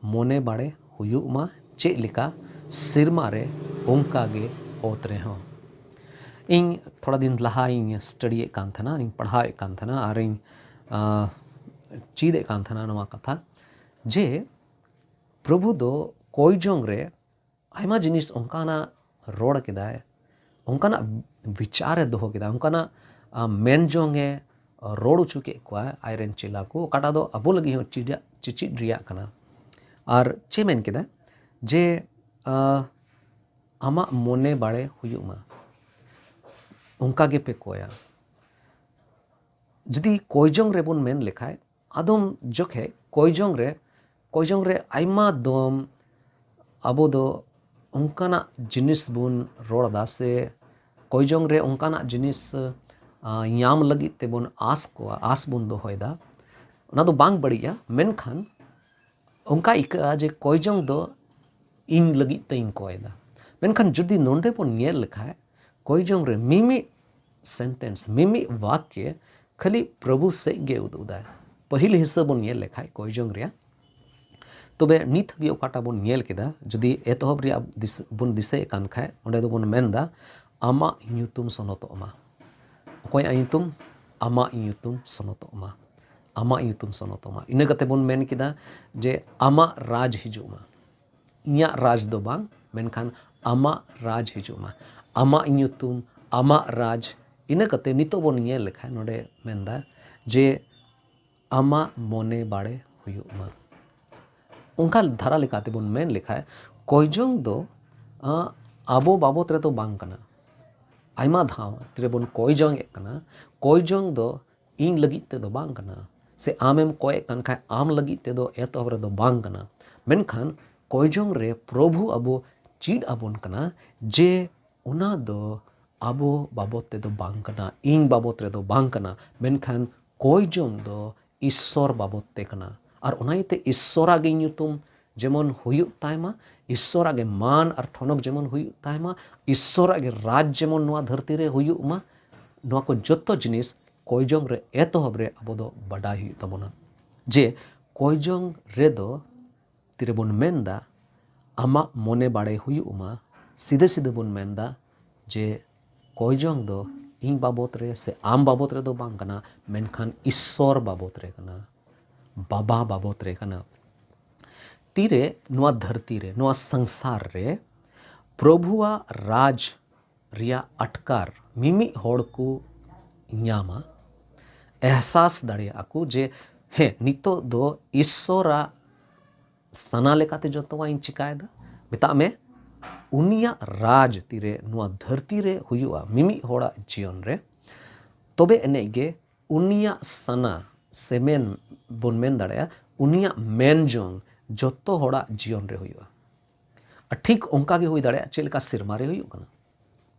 ᱢᱚᱱᱮ ᱵᱟᱲᱮ ᱦᱩᱭᱩᱜ ᱢᱟ, ᱪᱮᱫ ᱞᱮᱠᱟ ᱥᱮᱨᱢᱟ ᱨᱮ, ᱚᱱᱠᱟ ᱜᱮ ᱚᱛ ᱨᱮᱦᱚᱸ᱾" ᱤᱧ ᱛᱷᱚᱲᱟ ᱫᱤᱱ ᱞᱟᱦᱟ ᱤᱧ study ᱮᱫ ᱠᱟᱱ ᱛᱟᱦᱮᱱᱟ, ᱤᱧ ᱯᱟᱲᱦᱟᱣ ᱮᱫ ᱠᱟᱱ ᱛᱟᱦᱮᱱᱟ, ᱟᱨ ᱤᱧ, ᱟᱸ, ᱪᱮᱫ ᱮᱫ ᱠᱟᱱ ᱛᱟᱦᱮᱱᱟ ᱱᱚᱣᱟ ᱠᱟᱛᱷᱟ ᱡᱮ ᱯᱨᱚᱵᱷᱩ ᱫᱚ ᱠᱚᱭ ᱡᱚᱝ ᱨᱮ ᱟᱭᱢᱟ ᱡᱤᱱᱤᱥ ᱚᱱᱠᱟᱱᱟᱜ ᱨᱚᱲ ᱠᱮᱫᱟᱭ, ᱚᱱᱠᱟᱱᱟᱜ ᱵᱤᱪᱟᱨ ᱮ ᱫᱚᱦᱚ ᱠᱮᱫᱟ, ᱚᱱᱠᱟᱱᱟᱜ, ᱟᱸ, ᱢᱮᱱ ᱡᱚᱝ ᱮ ᱨᱚᱲ ᱦᱚᱪᱚ ᱠᱮᱫ ᱠᱚᱣᱟ ᱟᱡᱨᱮᱱ ᱪᱮᱞᱟ ᱠᱚ, ᱚᱠᱟᱴᱟᱜ ᱫᱚ ᱟᱵᱚ ᱞᱟᱹᱜᱤᱫ ᱦᱚᱸ ᱪᱮᱫ, ᱪᱮᱪᱮᱫ ᱨᱮᱭᱟᱜ ᱠᱟᱱᱟ᱾ ᱟᱨ ᱪᱮᱫ ᱢᱮᱱ ᱠᱮᱫᱟ ᱡᱮ, ᱟᱸ, "ᱟᱢᱟᱜ ᱢᱚᱱᱮ ᱵᱟᱲᱮ ᱦᱩᱭᱩᱜ ᱢᱟ, ᱚᱱᱠᱟ ᱜᱮᱯᱮ ᱠᱚᱭᱟ᱾" ᱡᱩᱫᱤ ᱠᱚᱭ ᱡᱚᱝ ᱨᱮᱵᱚᱱ ᱢᱮᱱ ᱞᱮᱠᱷᱟᱡ, ᱟᱫᱚᱢ ᱡᱚᱠᱷᱮᱡ ᱠᱚᱭ ᱡᱚᱝ ᱨᱮ, ᱠᱚᱭ ᱡᱚᱝ ᱨᱮ ᱟᱭᱢᱟ ᱫᱚᱢ ᱟᱵᱚ ᱫᱚ ᱚᱱᱠᱟᱱᱟᱜ ᱡᱤᱱᱤᱥ ᱵᱚᱱ ᱨᱚᱲ ᱮᱫᱟ ᱥᱮ ᱠᱚᱭᱡᱚᱝ ᱨᱮ ᱚᱱᱠᱟᱱᱟᱜ ᱡᱤᱱᱤᱥ ᱧᱟᱢ ᱞᱟᱹᱜᱤᱫ ᱛᱮᱵᱚᱱ ᱟᱸᱥ ᱠᱚᱣᱟ, ᱟᱸᱥ ᱵᱚᱱ ᱫᱚᱦᱚᱭᱮᱫᱟ, ᱚᱱᱟ ᱫᱚ ᱵᱟᱝ ᱵᱟᱹᱲᱤᱡᱼᱟ᱾ ᱢᱮᱱᱠᱷᱟᱱ ᱚᱱᱠᱟ ᱟᱹᱭᱠᱟᱹᱜᱼᱟ ᱡᱮ ᱠᱚᱭᱡᱚᱝ ᱫᱚ ᱤᱧ ᱞᱟᱹᱜᱤᱫ ᱛᱮᱧ ᱠᱚᱭᱮᱫᱟ᱾ ᱢᱮᱱᱠᱷᱟᱱ ᱡᱩᱫᱤ ᱱᱚᱰᱮ ᱵᱚᱱ ᱧᱮᱞ ᱞᱮᱠᱷᱟᱡ, ᱠᱚᱭᱡᱚᱝ ᱨᱮ ᱢᱤᱢᱤᱫ ᱥᱮᱱᱴᱮᱱᱥ, ᱢᱤᱢᱤᱫ ᱵᱟᱠᱭᱮ ᱠᱷᱟᱹᱞᱤ ᱯᱨᱚᱵᱷᱩ ᱥᱮᱫ ᱜᱮ ᱩᱫᱩᱜ ᱮᱫᱟᱭ᱾ ᱯᱟᱹᱦᱤᱞ ᱦᱤᱥᱟᱹ ᱵᱚᱱ ᱧᱮᱞ ᱞᱮᱠᱷᱟᱡ ᱠᱚᱭᱡᱚᱝ ᱨᱮᱭᱟᱜ, ᱛᱚᱵᱮ ᱱᱤᱛ ᱦᱟᱹᱵᱤᱡ ᱚᱠᱟᱴᱟᱜ ᱵᱚᱱ ᱧᱮᱞ ᱠᱮᱫᱟ, ᱡᱩᱫᱤ ᱮᱛᱚᱦᱚᱵ ᱨᱮᱭᱟᱜ ᱫᱤᱥ-, ᱵᱚᱱ ᱫᱤᱥᱟᱹᱭᱮᱫ ᱠᱟᱱ ᱠᱷᱟᱡ, ᱚᱸᱰᱮ ᱫᱚᱵᱚᱱ ᱢᱮᱱᱫᱟ, "ᱟᱢᱟᱜ ᱧᱩᱛᱩᱢ ᱥᱚᱱᱚᱛᱚᱜ ᱢᱟ᱾" ᱚᱠᱚᱭᱟᱜ ᱧᱩᱛᱩᱢ? ᱟᱢᱟᱜ ᱧᱩᱛᱩᱢ ᱥᱚᱱᱚᱛᱚᱜ ᱢᱟ, ᱟᱢᱟᱜ ᱧᱩᱛᱩᱢ ᱥᱚᱱᱚᱛᱚᱜ ᱢᱟ᱾ ᱤᱱᱟᱹ ᱠᱟᱛᱮ ᱵᱚᱱ ᱢᱮᱱ ᱠᱮᱫᱟ ᱡᱮ, "ᱟᱢᱟᱜ ᱨᱟᱡᱽ ᱦᱤᱡᱩᱜ ᱢᱟ᱾" ᱤᱧᱟᱹᱜ ᱨᱟᱡᱽ ᱫᱚ ᱵᱟᱝ, ᱢᱮᱱᱠᱷᱟᱱ ᱟᱢᱟᱜ ᱨᱟᱡᱽ ᱦᱤᱡᱩᱜ ᱢᱟ, ᱟᱢᱟᱜ ᱧᱩᱛᱩᱢ, ᱟᱢᱟᱜ ᱨᱟᱡᱽ᱾ ᱤᱱᱟᱹ ᱠᱟᱛᱮ ᱱᱤᱛᱚᱜ ᱵᱚᱱ ᱧᱮᱞ ᱞᱮᱠᱷᱟᱱ ᱱᱚᱰᱮ ᱢᱮᱱᱫᱟ ᱡᱮ, "ᱟᱢᱟᱜ ᱢᱚᱱᱮ ᱵᱟᱲᱮ ᱦᱩᱭᱩᱜ ᱢᱟ᱾" ᱚᱱᱠᱟ ᱫᱷᱟᱨᱟ ᱞᱮᱠᱟᱛᱮ ᱵᱚᱱ ᱢᱮᱱ ᱞᱮᱠᱷᱟᱡ, ᱠᱚᱭᱡᱚᱝ ᱫᱚ, ᱟᱸ, ᱟᱵᱚ ᱵᱟᱵᱚᱛ ᱨᱮᱫᱚ ᱵᱟᱝ ᱠᱟᱱᱟ᱾ ᱟᱭᱢᱟ ᱫᱷᱟᱣ ᱨᱮᱵᱚᱱ ᱠᱚᱭᱡᱚᱝ ᱮᱫ ᱠᱟᱱᱟ, ᱠᱚᱭᱡᱚᱝ ᱫᱚ ᱤᱧ ᱞᱟᱹᱜᱤᱫ ᱛᱮᱫᱚ ᱵᱟᱝ ᱠᱟᱱᱟ, ᱥᱮ ᱟᱢᱮᱢ ᱠᱚᱭᱮᱫ ᱠᱟᱱ ᱠᱷᱟᱡ ᱟᱢ ᱞᱟᱹᱜᱤᱫ ᱛᱮᱫᱚ ᱮᱛᱚᱦᱚᱵ ᱨᱮᱫᱚ ᱵᱟᱝ ᱠᱟᱱᱟ᱾ ᱢᱮᱱᱠᱷᱟᱱ ᱠᱚᱭᱡᱚᱝ ᱨᱮ ᱯᱨᱚᱵᱷᱩ ᱟᱵᱚ ᱪᱮᱫ ᱟᱵᱚᱱ ᱠᱟᱱᱟ ᱡᱮ ᱚᱱᱟ ᱫᱚ ᱟᱵᱚ ᱵᱟᱵᱚᱛ ᱛᱮᱫᱚ ᱵᱟᱝ ᱠᱟᱱᱟ, ᱤᱧ ᱵᱟᱵᱚᱛ ᱨᱮᱫᱚ ᱵᱟᱝ ᱠᱟᱱᱟ, ᱢᱮᱱᱠᱷᱟᱱ ᱠᱚᱭᱡᱚᱝ ᱫᱚ ᱤᱥᱥᱚᱨ ᱵᱟᱵᱚᱛ ᱛᱮ ᱠᱟᱱᱟ᱾ ᱟᱨ ᱚᱱᱟ ᱤᱭᱟᱹᱛᱮ ᱤᱥᱥᱚᱨᱟᱜ ᱜᱮ ᱧᱩᱛᱩᱢ ᱡᱮᱢᱚᱱ ᱦᱩᱭᱩᱜ ᱛᱟᱭ ᱢᱟ, ᱤᱥᱥᱚᱨᱟᱜ ᱜᱮ ᱢᱟᱱ ᱟᱨ ᱴᱷᱚᱱᱚᱠ ᱡᱮᱢᱚᱱ ᱦᱩᱭᱩᱜ ᱛᱟᱭ ᱢᱟ, ᱤᱥᱥᱚᱨᱟᱜ ᱜᱮ ᱨᱟᱡᱽ ᱡᱮᱢᱚᱱ ᱱᱚᱣᱟ ᱫᱷᱟᱹᱨᱛᱤ ᱨᱮ ᱦᱩᱭᱩᱜ ᱢᱟ᱾ ᱱᱚᱣᱟ ᱠᱚ ᱡᱚᱛᱚ ᱡᱤᱱᱤᱥ ᱠᱚᱭᱡᱚᱝ ᱨᱮ ᱮᱛᱚᱦᱚᱵ ᱨᱮ ᱟᱵᱚ ᱫᱚ ᱵᱟᱰᱟᱭ ᱦᱩᱭᱩᱜ ᱛᱟᱵᱚᱱᱟ ᱡᱮ ᱠᱚᱭᱡᱚᱝ ᱨᱮᱫᱚ ᱛᱤᱨᱮᱵᱚᱱ ᱢᱮᱱᱫᱟ, "ᱟᱢᱟᱜ ᱢᱚᱱᱮ ᱵᱟᱲᱮ ᱦᱩᱭᱩᱜ ᱢᱟ", ᱥᱤᱫᱷᱟᱹ ᱥᱤᱫᱷᱟᱹ ᱵᱚᱱ ᱢᱮᱱᱫᱟ ᱡᱮ ᱠᱚᱭᱡᱚᱝ ᱫᱚ ᱤᱧ ᱵᱟᱵᱚᱛ ᱨᱮ ᱥᱮ ᱟᱢ ᱵᱟᱵᱚᱛ ᱨᱮᱫᱚ ᱵᱟᱝ ᱠᱟᱱᱟ, ᱢᱮᱱᱠᱷᱟᱱ ᱤᱥᱥᱚᱨ ᱵᱟᱵᱚᱛ ᱨᱮ ᱠᱟᱱᱟ, ᱵᱟᱵᱟ ᱵᱟᱵᱚᱛ ᱨᱮ ᱠᱟᱱᱟ᱾ ᱛᱤᱨᱮ ᱱᱚᱣᱟ ᱫᱷᱟᱹᱨᱛᱤ ᱨᱮ, ᱱᱚᱣᱟ ᱥᱚᱝᱥᱟᱨ ᱨᱮ ᱯᱨᱚᱵᱷᱩᱣᱟᱜ ᱨᱟᱡᱽ ᱨᱮᱭᱟᱜ ᱟᱴᱠᱟᱨ ᱢᱤᱢᱤᱫ ᱦᱚᱲ ᱠᱚ ᱧᱟᱢᱟ, ᱮᱦᱥᱟᱥ ᱫᱟᱲᱮᱭᱟᱜᱼᱟ ᱠᱚ ᱡᱮ, ᱦᱮᱸ, ᱱᱤᱛᱚᱜ ᱫᱚ ᱤᱥᱥᱚᱨᱟᱜ ᱥᱟᱱᱟ ᱞᱮᱠᱟᱛᱮ ᱡᱚᱛᱚᱣᱟᱜ ᱤᱧ ᱪᱤᱠᱟᱭᱮᱫᱟ᱾ ᱢᱮᱛᱟᱜ ᱢᱮ, ᱩᱱᱤᱭᱟᱜ ᱨᱟᱡᱽ ᱛᱤᱨᱮ ᱱᱚᱣᱟ ᱫᱷᱟᱹᱨᱛᱤ ᱨᱮ ᱦᱩᱭᱩᱜᱼᱟ, ᱢᱤᱢᱤᱫ ᱦᱚᱲᱟᱜ ᱡᱤᱭᱚᱱ ᱨᱮ, ᱛᱚᱵᱮ ᱮᱱᱮᱡ ᱜᱮ ᱩᱱᱤᱭᱟᱜ ᱥᱟᱱᱟ ᱥᱮ ᱢᱮᱱ ᱵᱚᱱ ᱢᱮᱱ ᱫᱟᱲᱮᱭᱟᱜᱼᱟ, ᱩᱱᱤᱭᱟᱜ ᱢᱮᱱ ᱡᱚᱝ ᱡᱚᱛᱚ ᱦᱚᱲᱟᱜ ᱡᱤᱭᱚᱱ ᱨᱮ ᱦᱩᱭᱩᱜᱼᱟ᱾ ᱟᱨ ᱴᱷᱤᱠ ᱚᱱᱠᱟ ᱜᱮ ᱦᱩᱭ ᱫᱟᱲᱮᱭᱟᱜᱼᱟ ᱪᱮᱫ ᱞᱮᱠᱟ ᱥᱮᱨᱢᱟ ᱨᱮ ᱦᱩᱭᱩᱜ ᱠᱟᱱᱟ᱾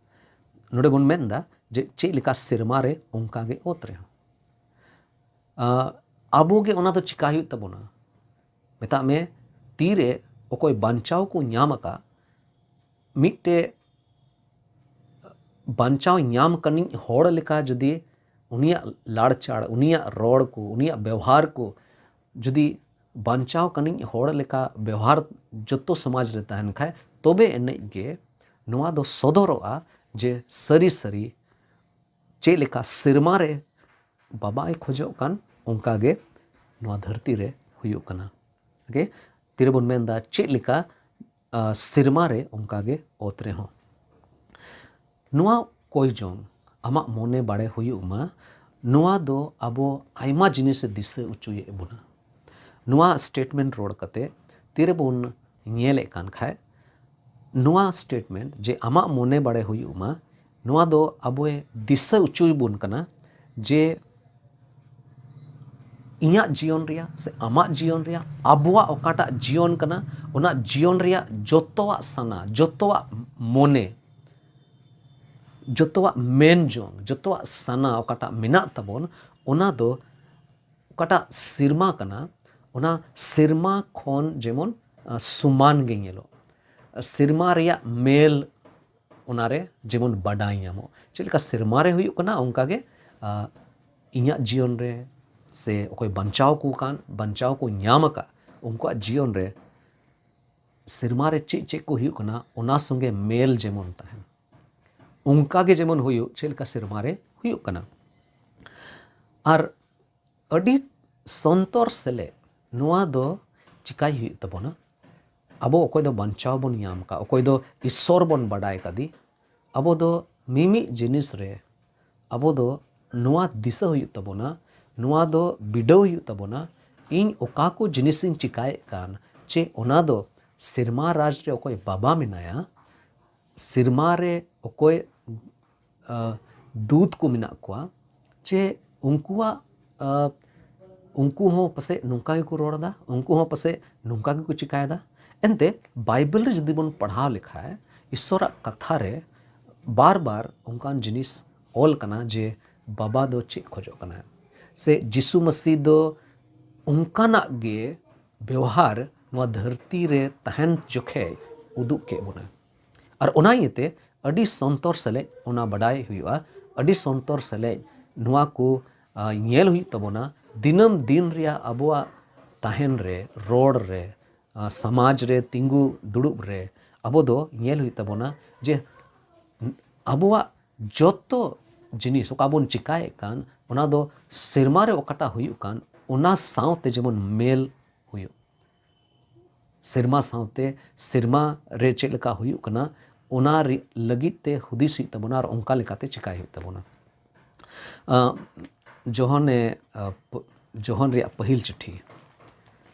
ᱱᱚᱰᱮ ᱵᱚᱱ ᱢᱮᱱᱫᱟ ᱡᱮ ᱪᱮᱫ ᱞᱮᱠᱟ ᱥᱮᱨᱢᱟ ᱨᱮ ᱚᱱᱠᱟ ᱜᱮ ᱚᱛ ᱨᱮᱦᱚᱸ᱾ ᱟᱸ, ᱟᱵᱚ ᱜᱮ ᱚᱱᱟ ᱫᱚ ᱪᱤᱠᱟ ᱦᱩᱭᱩᱜ ᱛᱟᱵᱚᱱᱟ? ᱢᱮᱛᱟᱜ ᱢᱮ, ᱛᱤᱨᱮ ᱚᱠᱚᱭ ᱵᱟᱧᱪᱟᱣ ᱠᱚ ᱧᱟᱢ ᱟᱠᱟᱫ, ᱢᱤᱫᱴᱮᱡ ᱵᱟᱧᱪᱟᱣ ᱧᱟᱢ ᱠᱟᱹᱱᱤᱡ ᱦᱚᱲ ᱞᱮᱠᱟ ᱡᱩᱫᱤ ᱩᱱᱤᱭᱟᱜ ᱞᱟᱲᱪᱟᱲ, ᱩᱱᱤᱭᱟᱜ ᱨᱚᱲ ᱠᱚ, ᱩᱱᱤᱭᱟᱜ ᱵᱮᱣᱦᱟᱨ ᱠᱚ ᱡᱩᱫᱤ ᱵᱟᱧᱪᱟᱣ ᱠᱟᱹᱱᱤᱡ ᱦᱚᱲ ᱞᱮᱠᱟ ᱵᱮᱣᱦᱟᱨ ᱡᱚᱛᱚ ᱥᱚᱢᱟᱡᱽ ᱨᱮ ᱛᱟᱦᱮᱱ ᱠᱷᱟᱡ, ᱛᱚᱵᱮ ᱮᱱᱮᱡ ᱜᱮ ᱱᱚᱣᱟ ᱫᱚ ᱥᱚᱫᱚᱨᱚᱜᱼᱟ ᱡᱮ ᱥᱟᱹᱨᱤ ᱥᱟᱹᱨᱤ ᱪᱮᱫ ᱞᱮᱠᱟ ᱥᱮᱨᱢᱟ ᱨᱮ ᱵᱟᱵᱟᱭ ᱠᱷᱚᱡᱚᱜ ᱠᱟᱱ, ᱚᱱᱠᱟ ᱜᱮ ᱱᱚᱣᱟ ᱫᱷᱟᱹᱨᱛᱤ ᱨᱮ ᱦᱩᱭᱩᱜ ᱠᱟᱱᱟ᱾ ᱳᱠᱮ, ᱛᱤᱨᱮᱵᱚᱱ ᱢᱮᱱᱫᱟ ᱪᱮᱫ ᱞᱮᱠᱟ, ᱟ, ᱥᱮᱨᱢᱟ ᱨᱮ, ᱚᱱᱠᱟ ᱜᱮ ᱚᱛ ᱨᱮᱦᱚᱸ᱾ ᱱᱚᱣᱟ ᱠᱚᱭ ᱡᱚᱝ ᱟᱢᱟᱜ ᱢᱚᱱᱮ ᱵᱟᱲᱮ ᱦᱩᱭᱩᱜ ᱢᱟ, ᱱᱚᱣᱟ ᱫᱚ ᱟᱵᱚ ᱟᱭᱢᱟ ᱡᱤᱱᱤᱥ ᱮ ᱫᱤᱥᱟᱹ ᱦᱚᱪᱚᱭᱮᱫ ᱵᱚᱱᱟ᱾ ᱱᱚᱣᱟ ᱥᱴᱮᱴᱢᱮᱱᱴ ᱨᱚᱲ ᱠᱟᱛᱮ ᱛᱤᱨᱮᱵᱚᱱ ᱧᱮᱞᱮᱫ ᱠᱟᱱ ᱠᱷᱟᱡ, ᱱᱚᱣᱟ ᱥᱴᱮᱴᱢᱮᱱᱴ ᱡᱮ ᱟᱢᱟᱜ ᱢᱚᱱᱮ ᱵᱟᱲᱮ ᱦᱩᱭᱩᱜ ᱢᱟ, ᱱᱚᱣᱟ ᱫᱚ ᱟᱵᱚᱭ ᱫᱤᱥᱟᱹ ᱦᱚᱪᱚᱭ ᱵᱚᱱ ᱠᱟᱱᱟ ᱡᱮ ᱤᱧᱟᱹᱜ ᱡᱤᱭᱚᱱ ᱨᱮᱭᱟᱜ ᱥᱮ ᱟᱢᱟᱜ ᱡᱤᱭᱚᱱ ᱨᱮᱭᱟᱜ, ᱟᱵᱚᱣᱟᱜ ᱚᱠᱟᱴᱟᱜ ᱡᱤᱭᱚᱱ ᱠᱟᱱᱟ, ᱚᱱᱟ ᱡᱤᱭᱚᱱ ᱨᱮᱭᱟᱜ ᱡᱚᱛᱚᱣᱟᱜ ᱥᱟᱱᱟ, ᱡᱚᱛᱚᱣᱟᱜ ᱢᱚᱱᱮ, ᱡᱚᱛᱚᱣᱟᱜ ᱢᱮᱱ ᱡᱚᱝ, ᱡᱚᱛᱚᱣᱟᱜ ᱥᱟᱱᱟ ᱚᱠᱟᱴᱟᱜ ᱢᱮᱱᱟᱜ ᱛᱟᱵᱚᱱ, ᱚᱱᱟ ᱫᱚ ᱚᱠᱟᱴᱟᱜ ᱥᱮᱨᱢᱟ ᱠᱟᱱᱟ, ᱚᱱᱟ ᱥᱮᱨᱢᱟ ᱠᱷᱚᱱ ᱡᱮᱢᱚᱱ, ᱟ, ᱥᱚᱢᱟᱱ ᱜᱮ ᱧᱮᱞᱚᱜ᱾ ᱥᱮᱨᱢᱟ ᱨᱮᱭᱟᱜ ᱢᱮᱞ ᱚᱱᱟᱨᱮ ᱡᱮᱢᱚᱱ ᱵᱟᱰᱟᱭ ᱧᱟᱢᱚᱜ᱾ ᱪᱮᱫ ᱞᱮᱠᱟ ᱥᱮᱨᱢᱟ ᱨᱮ ᱦᱩᱭᱩᱜ ᱠᱟᱱᱟ, ᱚᱱᱠᱟ ᱜᱮ, ᱟ, ᱤᱧᱟᱹᱜ ᱡᱤᱭᱚᱱ ᱨᱮ ᱥᱮ ᱚᱠᱚᱭ ᱵᱟᱧᱪᱟᱣ ᱠᱚ ᱠᱟᱱ, ᱵᱟᱧᱪᱟᱣ ᱠᱚ ᱧᱟᱢ ᱟᱠᱟᱫ, ᱩᱱᱠᱩᱣᱟᱜ ᱡᱤᱭᱚᱱ ᱨᱮ ᱥᱮᱨᱢᱟ ᱨᱮ ᱪᱮᱫ ᱪᱮᱫ ᱠᱚ ᱦᱩᱭᱩᱜ ᱠᱟᱱᱟ, ᱚᱱᱟ ᱥᱚᱸᱜᱮ ᱢᱮᱞ ᱡᱮᱢᱚᱱ ᱛᱟᱦᱮᱱ, ᱚᱱᱠᱟ ᱜᱮ ᱡᱮᱢᱚᱱ ᱦᱩᱭᱩᱜ ᱪᱮᱫ ᱞᱮᱠᱟ ᱥᱮᱨᱢᱟ ᱨᱮ ᱦᱩᱭᱩᱜ ᱠᱟᱱᱟ᱾ ᱟᱨ ᱟᱹᱰᱤ ᱥᱚᱱᱛᱚᱨ ᱥᱮᱞᱮᱫ ᱱᱚᱣᱟ ᱫᱚ ᱪᱤᱠᱟᱭ ᱦᱩᱭᱩᱜ ᱛᱟᱵᱚᱱᱟ? ᱟᱵᱚ ᱚᱠᱚᱭ ᱫᱚ ᱵᱟᱧᱪᱟᱣ ᱵᱚᱱ ᱧᱟᱢ ᱟᱠᱟᱫ, ᱚᱠᱚᱭ ᱫᱚ ᱤᱥᱥᱚᱨ ᱵᱚᱱ ᱵᱟᱰᱟᱭ ᱠᱟᱫᱮ, ᱟᱵᱚ ᱫᱚ ᱢᱤᱢᱤᱫ ᱡᱤᱱᱤᱥ ᱨᱮ ᱟᱵᱚ ᱫᱚ ᱱᱚᱣᱟ ᱫᱤᱥᱟᱹ ᱦᱩᱭᱩᱜ ᱛᱟᱵᱚᱱᱟ, ᱱᱚᱣᱟ ᱫᱚ ᱵᱤᱰᱟᱹᱣ ᱦᱩᱭᱩᱜ ᱛᱟᱵᱚᱱᱟ, ᱤᱧ ᱚᱠᱟ ᱠᱚ ᱡᱤᱱᱤᱥᱤᱧ ᱪᱤᱠᱟᱭᱮᱫ ᱠᱟᱱ, ᱪᱮ ᱚᱱᱟ ᱫᱚ ᱥᱮᱨᱢᱟ ᱨᱟᱡᱽ ᱨᱮ ᱚᱠᱚᱭ ᱵᱟᱵᱟ ᱢᱮᱱᱟᱭᱟ, ᱥᱮᱨᱢᱟ ᱨᱮ ᱚᱠᱚᱭ, ᱟ, ᱫᱩᱛ ᱠᱚ ᱢᱮᱱᱟᱜ ᱠᱚᱣᱟ, ᱪᱮ ᱩᱱᱠᱩᱣᱟᱜ, ᱟ, ᱩᱱᱠᱩ ᱦᱚᱸ ᱯᱟᱥᱮᱡ ᱱᱚᱝᱠᱟ ᱜᱮᱠᱚ ᱨᱚᱲ ᱮᱫᱟ, ᱩᱱᱠᱩ ᱦᱚᱸ ᱯᱟᱥᱮᱡ ᱱᱚᱝᱠᱟ ᱜᱮᱠᱚ ᱪᱤᱠᱟᱭᱮᱫᱟ, ᱮᱱᱛᱮ ᱵᱟᱭᱵᱮᱞ ᱨᱮ ᱡᱩᱫᱤ ᱵᱚᱱ ᱯᱟᱲᱦᱟᱣ ᱞᱮᱠᱷᱟᱱ, ᱤᱥᱚᱨᱟᱜ ᱠᱟᱛᱷᱟ ᱨᱮ ᱵᱟᱨ ᱵᱟᱨ ᱚᱱᱠᱟᱱ ᱡᱤᱱᱤᱥ ᱚᱞ ᱠᱟᱱᱟ ᱡᱮ ᱵᱟᱵᱟ ᱫᱚ ᱪᱮᱫ ᱠᱷᱚᱡᱚᱜ ᱠᱟᱱᱟᱭ, ᱥᱮ ᱡᱤᱥᱩ ᱢᱟᱹᱥᱤ ᱫᱚ ᱚᱱᱠᱟᱱᱟᱜ ᱜᱮ ᱵᱮᱣᱦᱟᱨ ᱱᱚᱣᱟ ᱫᱷᱟᱹᱨᱛᱤ ᱨᱮ ᱛᱟᱦᱮᱱ ᱡᱚᱠᱷᱮᱡ ᱩᱫᱩᱜ ᱠᱮᱫ ᱵᱚᱱᱟ᱾ ᱟᱨ ᱚᱱᱟ ᱤᱭᱟᱹᱛᱮ ᱟᱹᱰᱤ ᱥᱚᱱᱛᱚᱨ ᱥᱮᱞᱮᱫ ᱚᱱᱟ ᱵᱟᱰᱟᱭ ᱦᱩᱭᱩᱜᱼᱟ, ᱟᱹᱰᱤ ᱥᱚᱱᱛᱚᱨ ᱥᱮᱞᱮᱫ ᱱᱚᱣᱟ ᱠᱚ, ᱟ, ᱧᱮᱞ ᱦᱩᱭᱩᱜ ᱛᱟᱵᱚᱱᱟ᱾ ᱫᱤᱱᱟᱹᱢ ᱫᱤᱱ ᱨᱮᱭᱟᱜ ᱟᱵᱚᱣᱟᱜ ᱛᱟᱦᱮᱱ ᱨᱮ, ᱨᱚᱲ ᱨᱮ, ᱟ, ᱥᱚᱢᱟᱡᱽ ᱨᱮ ᱛᱤᱸᱜᱩ ᱫᱩᱲᱩᱵ ᱨᱮ ᱟᱵᱚ ᱫᱚ ᱧᱮᱞ ᱦᱩᱭᱩᱜ ᱛᱟᱵᱚᱱᱟ ᱡᱮ ᱟᱵᱚᱣᱟᱜ ᱡᱚᱛᱚ ᱡᱤᱱᱤᱥ ᱚᱠᱟ ᱵᱚᱱ ᱪᱤᱠᱟᱭᱮᱫ ᱠᱟᱱ, ᱚᱱᱟ ᱫᱚ ᱥᱮᱨᱢᱟ ᱨᱮ ᱚᱠᱟᱴᱟᱜ ᱦᱩᱭᱩᱜ ᱠᱟᱱ, ᱚᱱᱟ ᱥᱟᱶᱛᱮ ᱡᱮᱢᱚᱱ ᱢᱮᱞ ᱦᱩᱭᱩᱜ᱾ ᱥᱮᱨᱢᱟ ᱥᱟᱶᱛᱮ ᱥᱮᱨᱢᱟ ᱨᱮ ᱪᱮᱫ ᱞᱮᱠᱟ ᱦᱩᱭᱩᱜ ᱠᱟᱱᱟ, ᱚᱱᱟ ᱨᱮ-, ᱞᱟᱹᱜᱤᱫ ᱛᱮ ᱦᱩᱫᱤᱥ ᱦᱩᱭᱩᱜ ᱛᱟᱵᱚᱱᱟ ᱟᱨ ᱚᱱᱠᱟ ᱞᱮᱠᱟᱛᱮ ᱪᱤᱠᱟᱭ ᱦᱩᱭᱩᱜ ᱛᱟᱵᱚᱱᱟ᱾ ᱟᱸ, ᱡᱚᱦᱚᱱᱮ, ᱟᱸ, ᱯ-, ᱡᱚᱦᱚᱱ ᱨᱮᱭᱟᱜ ᱯᱟᱹᱦᱤᱞ ᱪᱤᱴᱷᱤ,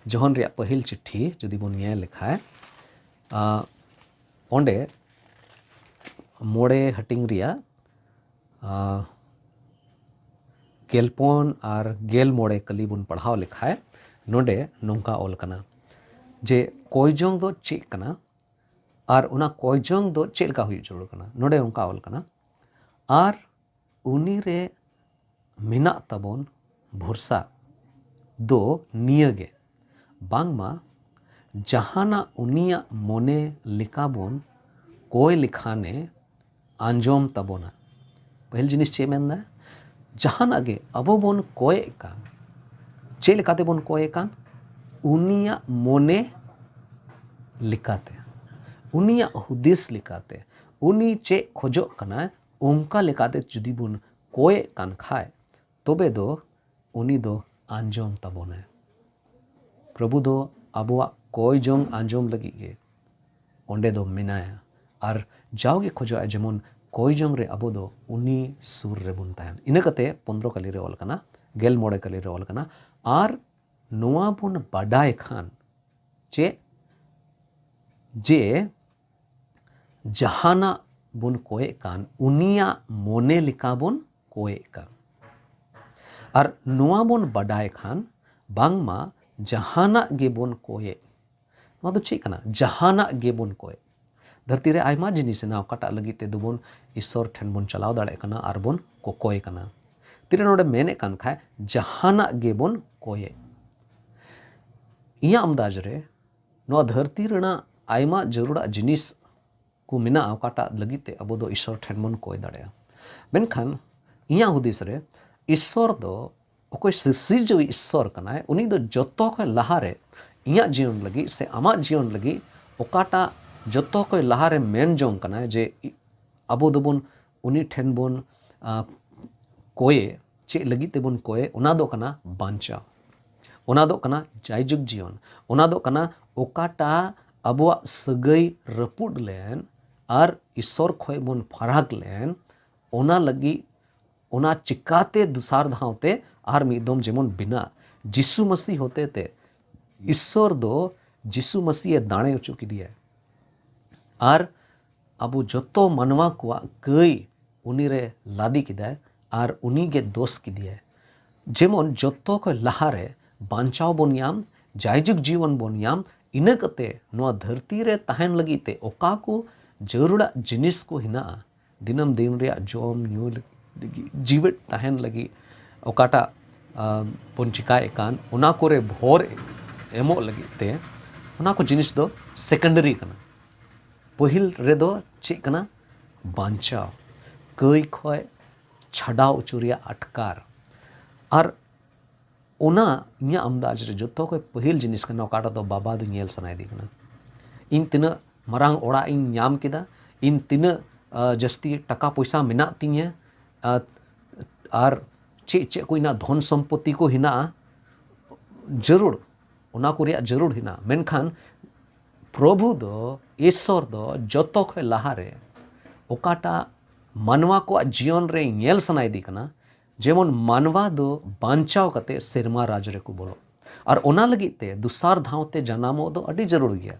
ᱡᱚᱦᱚᱱ ᱨᱮᱭᱟᱜ ᱯᱟᱹᱦᱤᱞ ᱪᱤᱴᱷᱤ ᱡᱩᱫᱤ ᱵᱚᱱ ᱧᱮᱞ ᱞᱮᱠᱷᱟᱱ, ᱟᱸ, ᱚᱸᱰᱮ ᱢᱚᱬᱮ ᱦᱟᱹᱴᱤᱧ ᱨᱮᱭᱟᱜ, ᱟᱸ, ᱜᱮᱞᱯᱩᱱ ᱟᱨ ᱜᱮᱞ ᱢᱚᱬᱮ ᱠᱟᱹᱞᱤ ᱵᱚᱱ ᱯᱟᱲᱦᱟᱣ ᱞᱮᱠᱷᱟᱱ, ᱱᱚᱰᱮ ᱱᱚᱝᱠᱟ ᱚᱞ ᱠᱟᱱᱟ ᱡᱮ ᱠᱚᱭᱡᱚᱝ ᱫᱚ ᱪᱮᱫ ᱠᱟᱱᱟ ᱟᱨ ᱚᱱᱟ ᱠᱚᱭᱡᱚᱝ ᱫᱚ ᱪᱮᱫ ᱞᱮᱠᱟ ᱦᱩᱭᱩᱜ ᱡᱟᱹᱨᱩᱲ ᱠᱟᱱᱟ᱾ ᱱᱚᱰᱮ ᱚᱱᱠᱟ ᱚᱞ ᱠᱟᱱᱟ, ᱟᱨ ᱩᱱᱤ ᱨᱮ ᱢᱮᱱᱟᱜ ᱛᱟᱵᱚᱱ ᱵᱷᱚᱨᱥᱟ ᱫᱚ ᱱᱤᱭᱟᱹ ᱜᱮ, ᱵᱟᱝᱢᱟ ᱡᱟᱦᱟᱱᱟᱜ ᱩᱱᱤᱭᱟᱜ ᱢᱚᱱᱮ ᱞᱮᱠᱟ ᱵᱚᱱ ᱠᱚᱭ ᱞᱮᱠᱷᱟᱱᱮ ᱟᱸᱡᱚᱢ ᱛᱟᱵᱚᱱᱟ᱾ ᱯᱟᱹᱦᱤᱞ ᱡᱤᱱᱤᱥ ᱪᱮᱫ ᱢᱮᱱᱫᱟ? ᱡᱟᱦᱟᱱᱟᱜ ᱜᱮ ᱟᱵᱚ ᱵᱚᱱ ᱠᱚᱭᱮᱜ ᱠᱟᱱ, ᱪᱮᱫ ᱞᱮᱠᱟᱛᱮ ᱵᱚᱱ ᱠᱚᱭᱮᱜ ᱠᱟᱱ? ᱩᱱᱤᱭᱟᱜ ᱢᱚᱱᱮ ᱞᱮᱠᱟᱛᱮ, ᱩᱱᱤᱭᱟᱜ ᱦᱩᱫᱤᱥ ᱞᱮᱠᱟᱛᱮ, ᱩᱱᱤ ᱪᱮᱫ ᱠᱷᱚᱡᱚᱜ ᱠᱟᱱᱟᱭ, ᱚᱱᱠᱟ ᱞᱮᱠᱟᱛᱮ ᱡᱩᱫᱤ ᱵᱚᱱ ᱠᱚᱭᱮᱜ ᱠᱟᱱ ᱠᱷᱟᱡ, ᱛᱚᱵᱮ ᱫᱚ ᱩᱱᱤ ᱫᱚ ᱟᱸᱡᱚᱢ ᱛᱟᱵᱚᱱᱟᱭ᱾ ᱯᱨᱚᱵᱷᱩ ᱫᱚ ᱟᱵᱚᱣᱟᱜ ᱠᱚᱭ ᱡᱚᱝ ᱟᱸᱡᱚᱢ ᱞᱟᱹᱜᱤᱫ ᱜᱮ ᱚᱸᱰᱮ ᱫᱚ ᱢᱮᱱᱟᱭᱟ᱾ ᱟᱨ ᱡᱟᱣᱜᱮ ᱠᱷᱚᱡᱚᱜᱼᱟ ᱡᱮᱢᱚᱱ ᱠᱚᱭ ᱡᱚᱝ ᱨᱮ ᱟᱵᱚ ᱫᱚ ᱩᱱᱤ ᱥᱩᱨ ᱨᱮᱵᱚᱱ ᱛᱟᱦᱮᱱ᱾ ᱤᱱᱟᱹ ᱠᱟᱛᱮ ᱯᱚᱱᱫᱽᱨᱚ ᱠᱟᱹᱞᱤ ᱨᱮ ᱚᱞ ᱠᱟᱱᱟ, ᱜᱮᱞ ᱢᱚᱬᱮ ᱠᱟᱹᱞᱤ ᱨᱮ ᱚᱞ ᱠᱟᱱᱟ, ᱟᱨ ᱱᱚᱣᱟ ᱵᱚᱱ ᱵᱟᱰᱟᱭ ᱠᱷᱟᱱ ᱪᱮᱫ? ᱡᱮ ᱡᱟᱦᱟᱱᱟᱜ ᱵᱚᱱ ᱠᱚᱭᱮᱜ ᱠᱟᱱ, ᱩᱱᱤᱭᱟᱜ ᱢᱚᱱᱮ ᱞᱮᱠᱟ ᱵᱚᱱ ᱠᱚᱭᱮᱜ ᱠᱟᱱ᱾ ᱟᱨ ᱱᱚᱣᱟ ᱵᱚᱱ ᱵᱟᱰᱟᱭ ᱠᱷᱟᱱ, ᱵᱟᱝᱢᱟ ᱡᱟᱦᱟᱱᱟᱜ ᱜᱮᱵᱚᱱ ᱠᱚᱭᱮᱜ, ᱱᱚᱣᱟ ᱫᱚ ᱪᱮᱫ ᱠᱟᱱᱟ? ᱡᱟᱦᱟᱱᱟᱜ ᱜᱮᱵᱚᱱ ᱠᱚᱭ᱾ ᱫᱷᱟᱹᱨᱛᱤ ᱨᱮ ᱟᱭᱢᱟ ᱡᱤᱱᱤᱥ ᱦᱮᱱᱟᱜᱼᱟ, ᱚᱠᱟᱴᱟᱜ ᱞᱟᱹᱜᱤᱫ ᱛᱮᱫᱚ ᱵᱚᱱ ᱤᱥᱥᱚᱨ ᱴᱷᱮᱱ ᱵᱚᱱ ᱪᱟᱞᱟᱣ ᱫᱟᱲᱮᱭᱟᱜ ᱠᱟᱱᱟ ᱟᱨ ᱵᱚᱱ ᱠᱚᱠᱚᱭ ᱠᱟᱱᱟ᱾ ᱛᱤᱨᱮ ᱱᱚᱰᱮ ᱢᱮᱱᱮᱫ ᱠᱟᱱ ᱠᱷᱟᱡ ᱡᱟᱦᱟᱱᱟᱜ ᱜᱮᱵᱚᱱ ᱠᱚᱭᱮ᱾ ᱤᱧᱟᱹᱜ ᱟᱢᱫᱟᱡᱽ ᱨᱮ ᱱᱚᱣᱟ ᱫᱷᱟᱹᱨᱛᱤ ᱨᱮᱱᱟᱜ ᱟᱭᱢᱟ ᱡᱟᱹᱨᱩᱲᱟᱜ ᱡᱤᱱᱤᱥ ᱠᱚ ᱢᱮᱱᱟᱜᱼᱟ, ᱚᱠᱟᱴᱟᱜ ᱞᱟᱹᱜᱤᱫ ᱛᱮ ᱟᱵᱚ ᱫᱚ ᱤᱥᱥᱚᱨ ᱴᱷᱮᱱ ᱵᱚᱱ ᱠᱚᱭ ᱫᱟᱲᱮᱭᱟᱜᱼᱟ᱾ ᱢᱮᱱᱠᱷᱟᱱ ᱤᱧᱟᱹᱜ ᱦᱩᱫᱤᱥ ᱨᱮ ᱤᱥᱥᱚᱨ ᱫᱚ ᱚᱠᱚᱭ ᱥᱤᱨᱡᱟᱹᱣᱤᱡ ᱤᱥᱥᱚᱨ ᱠᱟᱱᱟᱭ, ᱩᱱᱤ ᱫᱚ ᱡᱚᱛᱚ ᱠᱷᱚᱱ ᱞᱟᱦᱟᱨᱮ ᱤᱧᱟᱹᱜ ᱡᱤᱭᱚᱱ ᱞᱟᱹᱜᱤᱫ ᱥᱮ ᱟᱢᱟᱜ ᱡᱤᱭᱚᱱ ᱞᱟᱹᱜᱤᱫ ᱚᱠᱟᱴᱟᱜ ᱡᱚᱛᱚ ᱠᱷᱚᱱ ᱞᱟᱦᱟᱨᱮ ᱢᱮᱱ ᱡᱚᱝ ᱠᱟᱱᱟᱭ ᱡᱮ ᱤ-, ᱟᱵᱚ ᱫᱚᱵᱚᱱ ᱩᱱᱤ ᱴᱷᱮᱱ ᱵᱚᱱ, ᱟ, ᱠᱚᱭᱮ, ᱪᱮᱫ ᱞᱟᱹᱜᱤᱫ ᱛᱮᱵᱚᱱ ᱠᱚᱭᱮ, ᱚᱱᱟ ᱫᱚ ᱠᱟᱱᱟ ᱵᱟᱧᱪᱟᱣ, ᱚᱱᱟ ᱫᱚ ᱠᱟᱱᱟ ᱡᱟᱭᱡᱩᱜᱽ ᱡᱤᱭᱚᱱ, ᱚᱱᱟ ᱫᱚ ᱠᱟᱱᱟ ᱚᱠᱟᱴᱟᱜ ᱟᱵᱚᱣᱟᱜ ᱥᱟᱹᱜᱟᱹᱭ ᱨᱟᱹᱯᱩᱫ ᱞᱮᱱ ᱟᱨ ᱤᱥᱥᱚᱨ ᱠᱷᱚᱱ ᱵᱚᱱ ᱯᱷᱟᱨᱟᱠ ᱞᱮᱱ, ᱚᱱᱟ ᱞᱟᱹᱜᱤᱫ ᱚᱱᱟ ᱪᱤᱠᱟᱛᱮ ᱫᱚᱥᱟᱨ ᱫᱷᱟᱣ ᱛᱮ ᱟᱨ ᱢᱤᱫ ᱫᱚᱢ ᱡᱮᱢᱚᱱ ᱵᱮᱱᱟᱜ᱾ ᱡᱤᱥᱩ ᱢᱟᱹᱥᱤ ᱦᱚᱛᱮ ᱛᱮ ᱤᱥᱥᱚᱨ ᱫᱚ ᱡᱤᱥᱩ ᱢᱟᱹᱥᱤ ᱮ ᱫᱟᱲᱮ ᱦᱚᱪᱚ ᱠᱮᱫᱮᱭᱟ᱾ ᱟᱨ ᱟᱵᱚ ᱡᱚᱛᱚ ᱢᱟᱱᱣᱟ ᱠᱚᱣᱟᱜ ᱠᱟᱹᱭ ᱩᱱᱤ ᱨᱮ ᱞᱟᱫᱮ ᱠᱮᱫᱟᱭ ᱟᱨ ᱩᱱᱤ ᱜᱮ ᱫᱳᱥ ᱠᱮᱫᱮᱭᱟᱭ᱾ ᱡᱮᱢᱚᱱ ᱡᱚᱛᱚ ᱠᱷᱚᱱ ᱞᱟᱦᱟᱨᱮ ᱵᱟᱧᱪᱟᱣ ᱵᱚᱱ ᱧᱟᱢ, ᱡᱟᱭᱡᱩᱜᱽ ᱡᱤᱭᱚᱱ ᱵᱚᱱ ᱧᱟᱢ, ᱤᱱᱟᱹ ᱠᱟᱛᱮ ᱱᱚᱣᱟ ᱫᱷᱟᱹᱨᱛᱤ ᱨᱮ ᱛᱟᱦᱮᱱ ᱞᱟᱹᱜᱤᱫ ᱛᱮ ᱚᱠᱟ ᱠᱚ ᱡᱟᱹᱨᱩᱲᱟᱜ ᱡᱤᱱᱤᱥ ᱠᱚ ᱦᱮᱱᱟᱜᱼᱟ, ᱫᱤᱱᱟᱹᱢ ᱫᱤᱱ ᱨᱮᱭᱟᱜ ᱡᱚᱢ ᱧᱩ ᱞᱟᱹᱜᱤᱫ, ᱡᱤᱣᱮᱫ ᱛᱟᱦᱮᱱ ᱞᱟᱹᱜᱤᱫ ᱚᱠᱟᱴᱟᱜ, ᱟ, ᱵᱚᱱ ᱪᱤᱠᱟᱭᱮᱫ ᱠᱟᱱ, ᱚᱱᱟ ᱠᱚᱨᱮ ᱵᱷᱚᱨ ᱮᱢᱚᱜ ᱞᱟᱹᱜᱤᱫ ᱛᱮ ᱚᱱᱟ ᱠᱚ ᱡᱤᱱᱤᱥ ᱫᱚ ᱥᱮᱠᱮᱱᱰᱟᱨᱤ ᱠᱟᱱᱟ᱾ ᱯᱟᱹᱦᱤᱞ ᱨᱮᱫᱚ ᱪᱮᱫ ᱠᱟᱱᱟ? ᱵᱟᱧᱪᱟᱣ, ᱠᱟᱹᱭ ᱠᱷᱚᱡ ᱪᱷᱟᱰᱟᱣ ᱦᱚᱪᱚ ᱨᱮᱭᱟᱜ ᱟᱴᱠᱟᱨ᱾ ᱟᱨ ᱚᱱᱟ ᱤᱧᱟᱹᱜ ᱟᱢᱫᱟᱡᱽ ᱨᱮ ᱡᱚᱛᱚ ᱠᱷᱚᱡ ᱯᱟᱹᱦᱤᱞ ᱡᱤᱱᱤᱥ ᱠᱟᱱᱟ, ᱚᱠᱟᱴᱟᱜ ᱫᱚ ᱵᱟᱵᱟ ᱫᱚ ᱧᱮᱞ ᱥᱟᱱᱟᱭᱮᱫᱮ ᱠᱟᱱᱟ᱾ ᱤᱧ ᱛᱤᱱᱟᱹᱜ ᱢᱟᱨᱟᱝ ᱚᱲᱟᱜ ᱤᱧ ᱧᱟᱢ ᱠᱮᱫᱟ, ᱤᱧ ᱛᱤᱱᱟᱹᱜ, ᱟ, ᱡᱟᱹᱥᱛᱤ ᱴᱟᱠᱟ ᱯᱚᱭᱥᱟ ᱢᱮᱱᱟᱜ ᱛᱤᱧᱟᱹ, ᱟ, ᱟᱨ ᱪᱮᱫ ᱪᱮᱫ ᱠᱚ ᱤᱧᱟᱹᱜ ᱫᱷᱚᱱ ᱥᱚᱢᱯᱚᱛᱤ ᱠᱚ ᱦᱮᱱᱟᱜᱼᱟ, ᱡᱟᱹᱨᱩᱲ, ᱚᱱᱟ ᱠᱚ ᱨᱮᱭᱟᱜ ᱡᱟᱹᱨᱩᱲ ᱦᱮᱱᱟᱜᱼᱟ᱾ ᱢᱮᱱᱠᱷᱟᱱ ᱯᱨᱚᱵᱷᱩ ᱫᱚ, ᱤᱥᱥᱚᱨ ᱫᱚ ᱡᱚᱛᱚ ᱠᱷᱚᱡ ᱞᱟᱦᱟᱨᱮ ᱚᱠᱟᱴᱟᱜ ᱢᱟᱱᱣᱟ ᱠᱚᱣᱟᱜ ᱡᱤᱭᱚᱱ ᱨᱮ ᱧᱮᱞ ᱥᱟᱱᱟᱭᱮᱫᱮ ᱠᱟᱱᱟ, ᱡᱮᱢᱚᱱ ᱢᱟᱱᱣᱟ ᱫᱚ ᱵᱟᱧᱪᱟᱣ ᱠᱟᱛᱮ ᱥᱮᱨᱢᱟ ᱨᱟᱡᱽ ᱨᱮᱠᱚ ᱵᱚᱞᱚᱜ᱾ ᱟᱨ ᱚᱱᱟ ᱞᱟᱹᱜᱤᱫ ᱛᱮ ᱫᱚᱥᱟᱨ ᱫᱷᱟᱣ ᱛᱮ ᱡᱟᱱᱟᱢᱚᱜ ᱫᱚ ᱟᱹᱰᱤ ᱡᱟᱹᱨᱩᱲ ᱜᱮᱭᱟ᱾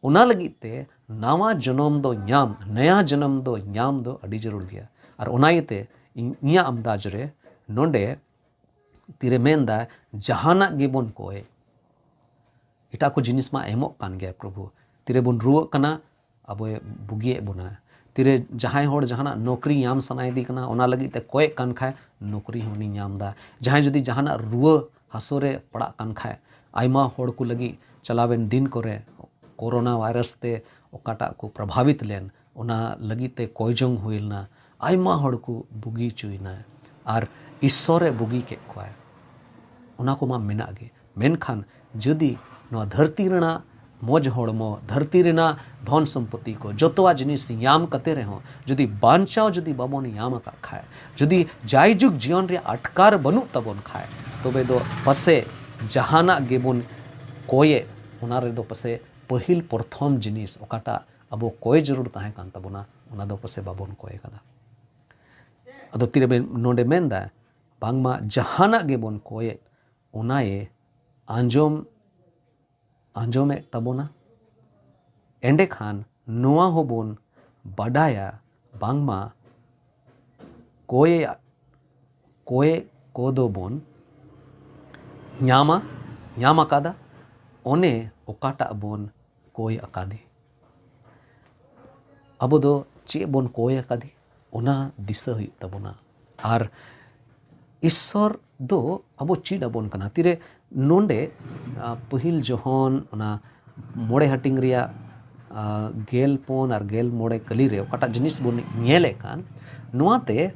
ᱚᱱᱟ ᱞᱟᱹᱜᱤᱫ ᱛᱮ ᱱᱟᱣᱟ ᱡᱚᱱᱚᱢ ᱫᱚ ᱧᱟᱢ, ᱱᱟᱭᱟ ᱡᱚᱱᱚᱢ ᱫᱚ ᱧᱟᱢ ᱫᱚ ᱟᱹᱰᱤ ᱡᱟᱹᱨᱩᱲ ᱜᱮᱭᱟ᱾ ᱟᱨ ᱚᱱᱟ ᱤᱭᱟᱹᱛᱮ ᱤᱧ, ᱤᱧᱟᱹᱜ ᱟᱢᱫᱟᱡᱽ ᱨᱮ ᱱᱚᱰᱮ ᱛᱤᱨᱮ ᱢᱮᱱᱫᱟ, ᱡᱟᱦᱟᱱᱟᱜ ᱜᱮᱵᱚᱱ ᱠᱚᱭ, ᱮᱴᱟᱜ ᱠᱚ ᱡᱤᱱᱤᱥ ᱢᱟ ᱮᱢᱚᱜ ᱠᱟᱱ ᱜᱮᱭᱟ ᱯᱨᱚᱵᱷᱩ᱾ ᱛᱤᱨᱮᱵᱚᱱ ᱨᱩᱣᱟᱹᱜ ᱠᱟᱱᱟ, ᱟᱵᱚᱭ ᱵᱩᱜᱤᱭᱮᱫ ᱵᱚᱱᱟ᱾ ᱛᱤᱨᱮ ᱡᱟᱦᱟᱸᱭ ᱦᱚᱲ ᱡᱟᱦᱟᱱᱟᱜ ᱱᱚᱠᱨᱤ ᱧᱟᱢ ᱥᱟᱱᱟᱭᱮᱫᱮ ᱠᱟᱱᱟ, ᱚᱱᱟ ᱞᱟᱹᱜᱤᱫ ᱛᱮ ᱠᱚᱭᱮᱜ ᱠᱟᱱ ᱠᱷᱟᱡ, ᱱᱚᱠᱨᱤ ᱦᱚᱸ ᱩᱱᱤ ᱧᱟᱢ ᱮᱫᱟ᱾ ᱡᱟᱦᱟᱸᱭ ᱡᱩᱫᱤ ᱡᱟᱦᱟᱱᱟᱜ ᱨᱩᱣᱟᱹ ᱦᱟᱹᱥᱩ ᱨᱮ ᱯᱟᱲᱟᱜ ᱠᱟᱱ ᱠᱷᱟᱡ, ᱟᱭᱢᱟ ᱦᱚᱲ ᱠᱚ ᱞᱟᱹᱜᱤᱫ ᱪᱟᱞᱟᱣᱮᱱ ᱫᱤᱱ ᱠᱚᱨᱮ ᱠᱳᱨᱳᱱᱟ ᱵᱷᱟᱭᱨᱟᱥ ᱛᱮ ᱚᱠᱟᱴᱟᱜ ᱠᱚ ᱯᱨᱚᱵᱷᱟᱵᱤᱛ ᱞᱮᱱ, ᱚᱱᱟ ᱞᱟᱹᱜᱤᱫ ᱛᱮ ᱠᱚᱭ ᱡᱚᱝ ᱦᱩᱭ ᱞᱮᱱᱟ᱾ ᱟᱭᱢᱟ ᱦᱚᱲ ᱠᱚ ᱵᱩᱜᱤ ᱦᱚᱪᱚᱭᱮᱱᱟ ᱟᱨ ᱤᱥᱥᱚᱨᱮ ᱵᱩᱜᱤ ᱠᱮᱫ ᱠᱚᱣᱟᱭ᱾ ᱚᱱᱟ ᱠᱚᱢᱟ ᱢᱮᱱᱟᱜ ᱜᱮ, ᱢᱮᱱᱠᱷᱟᱱ ᱡᱩᱫᱤ ᱱᱚᱣᱟ ᱫᱷᱟᱹᱨᱛᱤ ᱨᱮᱱᱟᱜ ᱢᱚᱡᱽ ᱦᱚᱲᱢᱚ, ᱫᱷᱟᱹᱨᱛᱤ ᱨᱮᱱᱟᱜ ᱫᱷᱚᱱ ᱥᱚᱢᱯᱚᱛᱤ ᱠᱚ, ᱡᱚᱛᱚᱣᱟᱜ ᱡᱤᱱᱤᱥ ᱧᱟᱢ ᱠᱟᱛᱮ ᱨᱮᱦᱚᱸ ᱡᱩᱫᱤ ᱵᱟᱧᱪᱟᱣ ᱡᱩᱫᱤ ᱵᱟᱵᱚᱱ ᱧᱟᱢ ᱟᱠᱟᱫ ᱠᱷᱟᱡ, ᱡᱩᱫᱤ ᱡᱟᱭᱡᱩᱜᱽ ᱡᱤᱭᱚᱱ ᱨᱮᱭᱟᱜ ᱟᱴᱠᱟᱨ ᱵᱟᱹᱱᱩᱜ ᱛᱟᱵᱚᱱ ᱠᱷᱟᱡ, ᱛᱚᱵᱮ ᱫᱚ ᱯᱟᱥᱮ ᱡᱟᱦᱟᱱᱟᱜ ᱜᱮᱵᱚᱱ ᱠᱚᱭᱮᱫ, ᱚᱱᱟ ᱨᱮᱫᱚ ᱯᱟᱥᱮ ᱯᱟᱹᱦᱤᱞ ᱯᱨᱚᱛᱷᱚᱢ ᱡᱤᱱᱤᱥ ᱚᱠᱟᱴᱟᱜ ᱟᱵᱚ ᱠᱚᱭ ᱡᱟᱹᱨᱩᱲ ᱛᱟᱦᱮᱸ ᱠᱟᱱ ᱛᱟᱵᱚᱱᱟ, ᱚᱱᱟ ᱫᱚ ᱯᱟᱥᱮ ᱵᱟᱵᱚᱱ ᱠᱚᱭ ᱠᱟᱫᱟ᱾ ᱟᱫᱚ ᱛᱤᱨᱮ ᱵᱮᱱ-, ᱱᱚᱰᱮ ᱢᱮᱱᱫᱟ, ᱵᱟᱝᱢᱟ ᱡᱟᱦᱟᱱᱟᱜ ᱜᱮᱵᱚᱱ ᱠᱚᱭᱮᱫ, ᱚᱱᱟᱭᱮ ᱟᱸᱡᱚᱢ, ᱟᱸᱡᱚᱢᱮᱫ ᱛᱟᱵᱚᱱᱟ᱾ ᱮᱸᱰᱮᱠᱷᱟᱱ ᱱᱚᱣᱟ ᱦᱚᱸᱵᱚᱱ ᱵᱟᱰᱟᱭᱟ, ᱵᱟᱝᱢᱟ ᱠᱚᱭᱮ-, ᱠᱚᱭᱮ ᱠᱚᱫᱚ ᱵᱚᱱ ᱧᱟᱢᱟ, ᱧᱟᱢ ᱟᱠᱟᱫᱟ, ᱚᱱᱮ ᱚᱠᱟᱴᱟᱜ ᱵᱚᱱ ᱠᱚᱭ ᱟᱠᱟᱫᱮ᱾ ᱟᱵᱚ ᱫᱚ ᱪᱮᱫ ᱵᱚᱱ ᱠᱚᱭ ᱟᱠᱟᱫᱮ, ᱚᱱᱟ ᱫᱤᱥᱟᱹ ᱦᱩᱭᱩᱜ ᱛᱟᱵᱚᱱᱟ᱾ ᱟᱨ ᱤᱥᱥᱚᱨ ᱫᱚ ᱟᱵᱚ ᱪᱮᱫ ᱟᱵᱚᱱ ᱠᱟᱱᱟ᱾ ᱛᱤᱨᱮ ᱱᱚᱰᱮ, ᱟ, ᱯᱟᱹᱦᱤᱞ ᱡᱚᱦᱚᱱ ᱚᱱᱟ ᱢᱚᱬᱮ ᱦᱟᱹᱴᱤᱧ ᱨᱮᱭᱟᱜ, ᱟ, ᱜᱮᱞ ᱯᱩᱱ ᱟᱨ ᱜᱮᱞ ᱢᱚᱬᱮ ᱠᱟᱹᱞᱤ ᱨᱮ ᱚᱠᱟᱴᱟᱜ ᱡᱤᱱᱤᱥ ᱵᱚᱱ ᱧᱮᱞᱮᱫ ᱠᱟᱱ, ᱱᱚᱣᱟᱛᱮ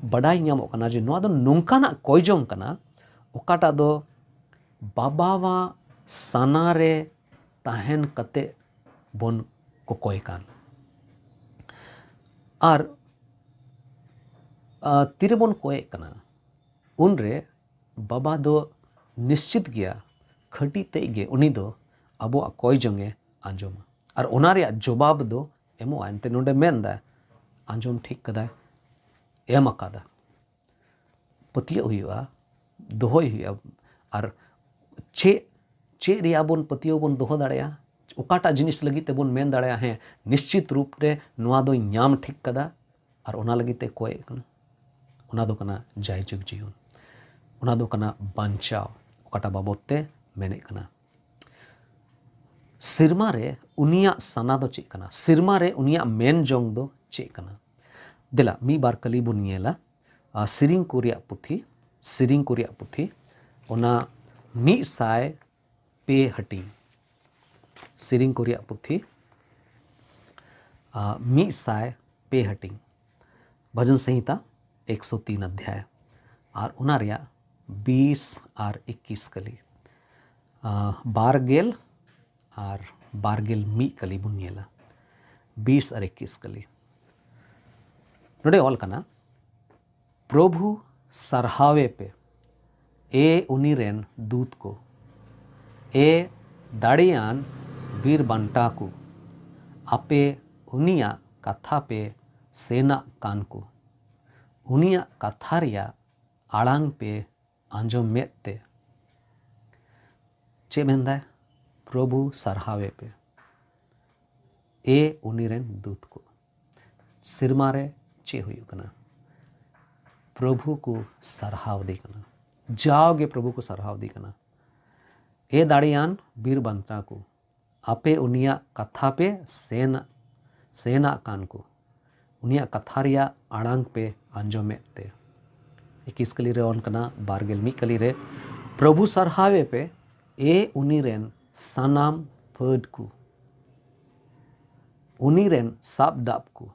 ᱵᱟᱰᱟᱭ ᱧᱟᱢᱚᱜ ᱠᱟᱱᱟ ᱡᱮ ᱱᱚᱣᱟ ᱫᱚ ᱱᱚᱝᱠᱟᱱᱟᱜ ᱠᱚᱭ ᱡᱚᱝ ᱠᱟᱱᱟ, ᱚᱠᱟᱴᱟᱜ ᱫᱚ ᱵᱟᱵᱟᱣᱟᱜ ᱥᱟᱱᱟ ᱨᱮ ᱛᱟᱦᱮᱱ ᱠᱟᱛᱮ ᱵᱚᱱ ᱠᱚᱠᱚᱭ ᱠᱟᱱ᱾ ᱟᱨ, ᱟ, ᱛᱤᱨᱮᱵᱚᱱ ᱠᱚᱭᱮᱜ ᱠᱟᱱᱟ, ᱩᱱᱨᱮ ᱵᱟᱵᱟ ᱫᱚ ᱱᱤᱥᱪᱤᱛ ᱜᱮᱭᱟ, ᱠᱷᱟᱹᱴᱤ ᱛᱮᱫ ᱜᱮ ᱩᱱᱤ ᱫᱚ ᱟᱵᱚᱣᱟᱜ ᱠᱚᱭ ᱡᱚᱝᱮ ᱟᱸᱡᱚᱢᱟ᱾ ᱟᱨ ᱚᱱᱟ ᱨᱮᱭᱟᱜ ᱡᱚᱵᱟᱵ ᱫᱚ ᱮᱢᱚᱜᱼᱟ᱾ ᱮᱱᱛᱮ ᱱᱚᱰᱮ ᱢᱮᱱᱫᱟ, ᱟᱸᱡᱚᱢ ᱴᱷᱤᱠ ᱠᱟᱫᱟᱭ, ᱮᱢ ᱟᱠᱟᱫᱟ᱾ ᱯᱟᱹᱛᱭᱟᱹᱜ ᱦᱩᱭᱩᱜᱼᱟ, ᱫᱚᱦᱚᱭ ᱦᱩᱭᱩᱜᱼᱟ᱾ ᱟᱨ ᱪᱮᱫ, ᱪᱮᱫ ᱨᱮᱭᱟᱜ ᱵᱚᱱ ᱯᱟᱹᱛᱭᱟᱹᱣ ᱵᱚᱱ ᱫᱚᱦᱚ ᱫᱟᱲᱮᱭᱟᱜᱼᱟ? ᱚᱠᱟᱴᱟᱜ ᱡᱤᱱᱤᱥ ᱞᱟᱹᱜᱤᱫ ᱛᱮᱵᱚᱱ ᱢᱮᱱ ᱫᱟᱲᱮᱭᱟᱜᱼᱟ, ᱦᱮᱸ, ᱱᱤᱥᱪᱤᱛ ᱨᱩᱯ ᱛᱮ ᱱᱚᱣᱟ ᱫᱚᱧ ᱧᱟᱢ ᱴᱷᱤᱠ ᱠᱟᱫᱟ, ᱟᱨ ᱚᱱᱟ ᱞᱟᱹᱜᱤᱫ ᱛᱮ ᱠᱚᱭᱮᱜ ᱠᱟᱱᱟ? ᱚᱱᱟ ᱫᱚ ᱠᱟᱱᱟ ᱡᱟᱭᱡᱩᱜᱽ ᱡᱤᱭᱚᱱ, ᱚᱱᱟ ᱫᱚ ᱠᱟᱱᱟ ᱵᱟᱧᱪᱟᱣ, ᱚᱠᱟᱴᱟᱜ ᱵᱟᱵᱚᱛ ᱛᱮ ᱢᱮᱱᱮᱫ ᱠᱟᱱᱟ᱾ ᱥᱮᱨᱢᱟ ᱨᱮ ᱩᱱᱤᱭᱟᱜ ᱥᱟᱱᱟ ᱫᱚ ᱪᱮᱫ ᱠᱟᱱᱟ? ᱥᱮᱨᱢᱟ ᱨᱮ ᱩᱱᱤᱭᱟᱜ ᱢᱮᱱ ᱡᱚᱝ ᱫᱚ ᱪᱮᱫ ᱠᱟᱱᱟ? ᱫᱮᱞᱟ, ᱢᱤᱫ ᱵᱟᱨ ᱠᱟᱹᱞᱤ ᱵᱚᱱ ᱧᱮᱞᱟ᱾ ᱟᱨ ᱥᱮᱨᱮᱧ ᱠᱚ ᱨᱮᱭᱟᱜ ᱯᱩᱛᱷᱤ, ᱥᱮᱨᱮᱧ ᱠᱚ ᱨᱮᱭᱟᱜ ᱯᱩᱛᱷᱤ, ᱚᱱᱟ ᱢᱤᱫ ᱥᱟᱭ ᱯᱮ ᱦᱟᱹᱴᱤᱧ᱾ ᱥᱮᱨᱮᱧ ᱠᱚ ᱨᱮᱭᱟᱜ ᱯᱩᱛᱷᱤ, ᱟᱨ ᱢᱤᱫ ᱥᱟᱭ ᱯᱮ ᱦᱟᱹᱴᱤᱧ᱾ ᱵᱷᱚᱡᱚᱱ ᱥᱚᱝᱦᱤᱛᱟ ᱮᱠᱥᱚ ᱛᱤᱱ ᱚᱫᱷᱭᱟᱭ, ᱟᱨ ᱚᱱᱟ ᱨᱮᱭᱟᱜ ᱵᱤᱥ ᱟᱨ ᱮᱠᱤᱥ ᱠᱟᱹᱞᱤ᱾ ᱟᱨ ᱵᱟᱨ ᱜᱮᱞ ᱟᱨ ᱵᱟᱨ ᱜᱮᱞ ᱢᱤᱫ ᱠᱟᱹᱞᱤ ᱵᱚᱱ ᱧᱮᱞᱟ᱾ ᱵᱤᱥ ᱟᱨ ᱮᱠᱤᱥ ᱠᱟᱹᱞᱤ᱾ ᱱᱚᱰᱮ ᱚᱞ ᱠᱟᱱᱟ, ᱯᱨᱚᱵᱷᱩ ᱥᱟᱨᱦᱟᱣᱮ ᱯᱮ, ᱮ ᱩᱱᱤ ᱨᱮᱱ ᱫᱩᱛ ᱠᱚ, ᱮ ᱫᱟᱲᱮᱭᱟᱱ ᱵᱤᱨ ᱵᱟᱱᱴᱟ ᱠᱚ, ᱟᱯᱮ ᱩᱱᱤᱭᱟᱜ ᱠᱟᱛᱷᱟ ᱯᱮ ᱥᱮᱱᱟᱜ ᱠᱟᱱ ᱠᱚ, ᱩᱱᱤᱭᱟᱜ ᱠᱟᱛᱷᱟ ᱨᱮᱭᱟᱜ ᱟᱲᱟᱝ ᱯᱮ ᱟᱸᱡᱚᱢ ᱢᱮᱫ ᱛᱮ᱾ ᱪᱮᱫ ᱢᱮᱱᱫᱟᱭ? ᱯᱨᱚᱵᱷᱩ ᱥᱟᱨᱦᱟᱣᱮ ᱯᱮ, ᱮ ᱩᱱᱤ ᱨᱮᱱ ᱫᱩᱛ ᱠᱚ᱾ ᱥᱮᱨᱢᱟ ᱨᱮ ᱪᱮᱫ ᱦᱩᱭᱩᱜ ᱠᱟᱱᱟ? ᱯᱨᱚᱵᱷᱩ ᱠᱚ ᱥᱟᱨᱦᱟᱣ ᱫᱮ ᱠᱟᱱᱟ, ᱡᱟᱣᱜᱮ ᱯᱨᱚᱵᱷᱩ ᱠᱚ ᱥᱟᱨᱦᱟᱣ ᱫᱮ ᱠᱟᱱᱟ᱾ ᱮ ᱫᱟᱲᱮᱭᱟᱱ ᱵᱤᱨ ᱵᱟᱱᱴᱟ ᱠᱚ, ᱟᱯᱮ ᱩᱱᱤᱭᱟᱜ ᱠᱟᱛᱷᱟ ᱯᱮ ᱥᱮᱱ, ᱥᱮᱱᱟᱜ ᱠᱟᱱ ᱠᱚ, ᱩᱱᱤᱭᱟᱜ ᱠᱟᱛᱷᱟ ᱨᱮᱭᱟᱜ ᱟᱲᱟᱝ ᱯᱮ ᱟᱸᱡᱚᱢᱮᱫ ᱛᱮ᱾ ᱮᱠᱤᱥ ᱠᱟᱹᱞᱤ ᱨᱮ ᱚᱞ ᱠᱟᱱᱟ, ᱵᱟᱨ ᱜᱮᱞ ᱢᱤᱫ ᱠᱟᱹᱞᱤ ᱨᱮ, ᱯᱨᱚᱵᱷᱩ ᱥᱟᱨᱦᱟᱣᱮ ᱯᱮ, ᱮ ᱩᱱᱤ ᱨᱮᱱ ᱥᱟᱱᱟᱢ ᱯᱷᱟᱹᱫ ᱠᱚ, ᱩᱱᱤ ᱨᱮᱱ ᱥᱟᱵ ᱫᱟᱵ ᱠᱚ,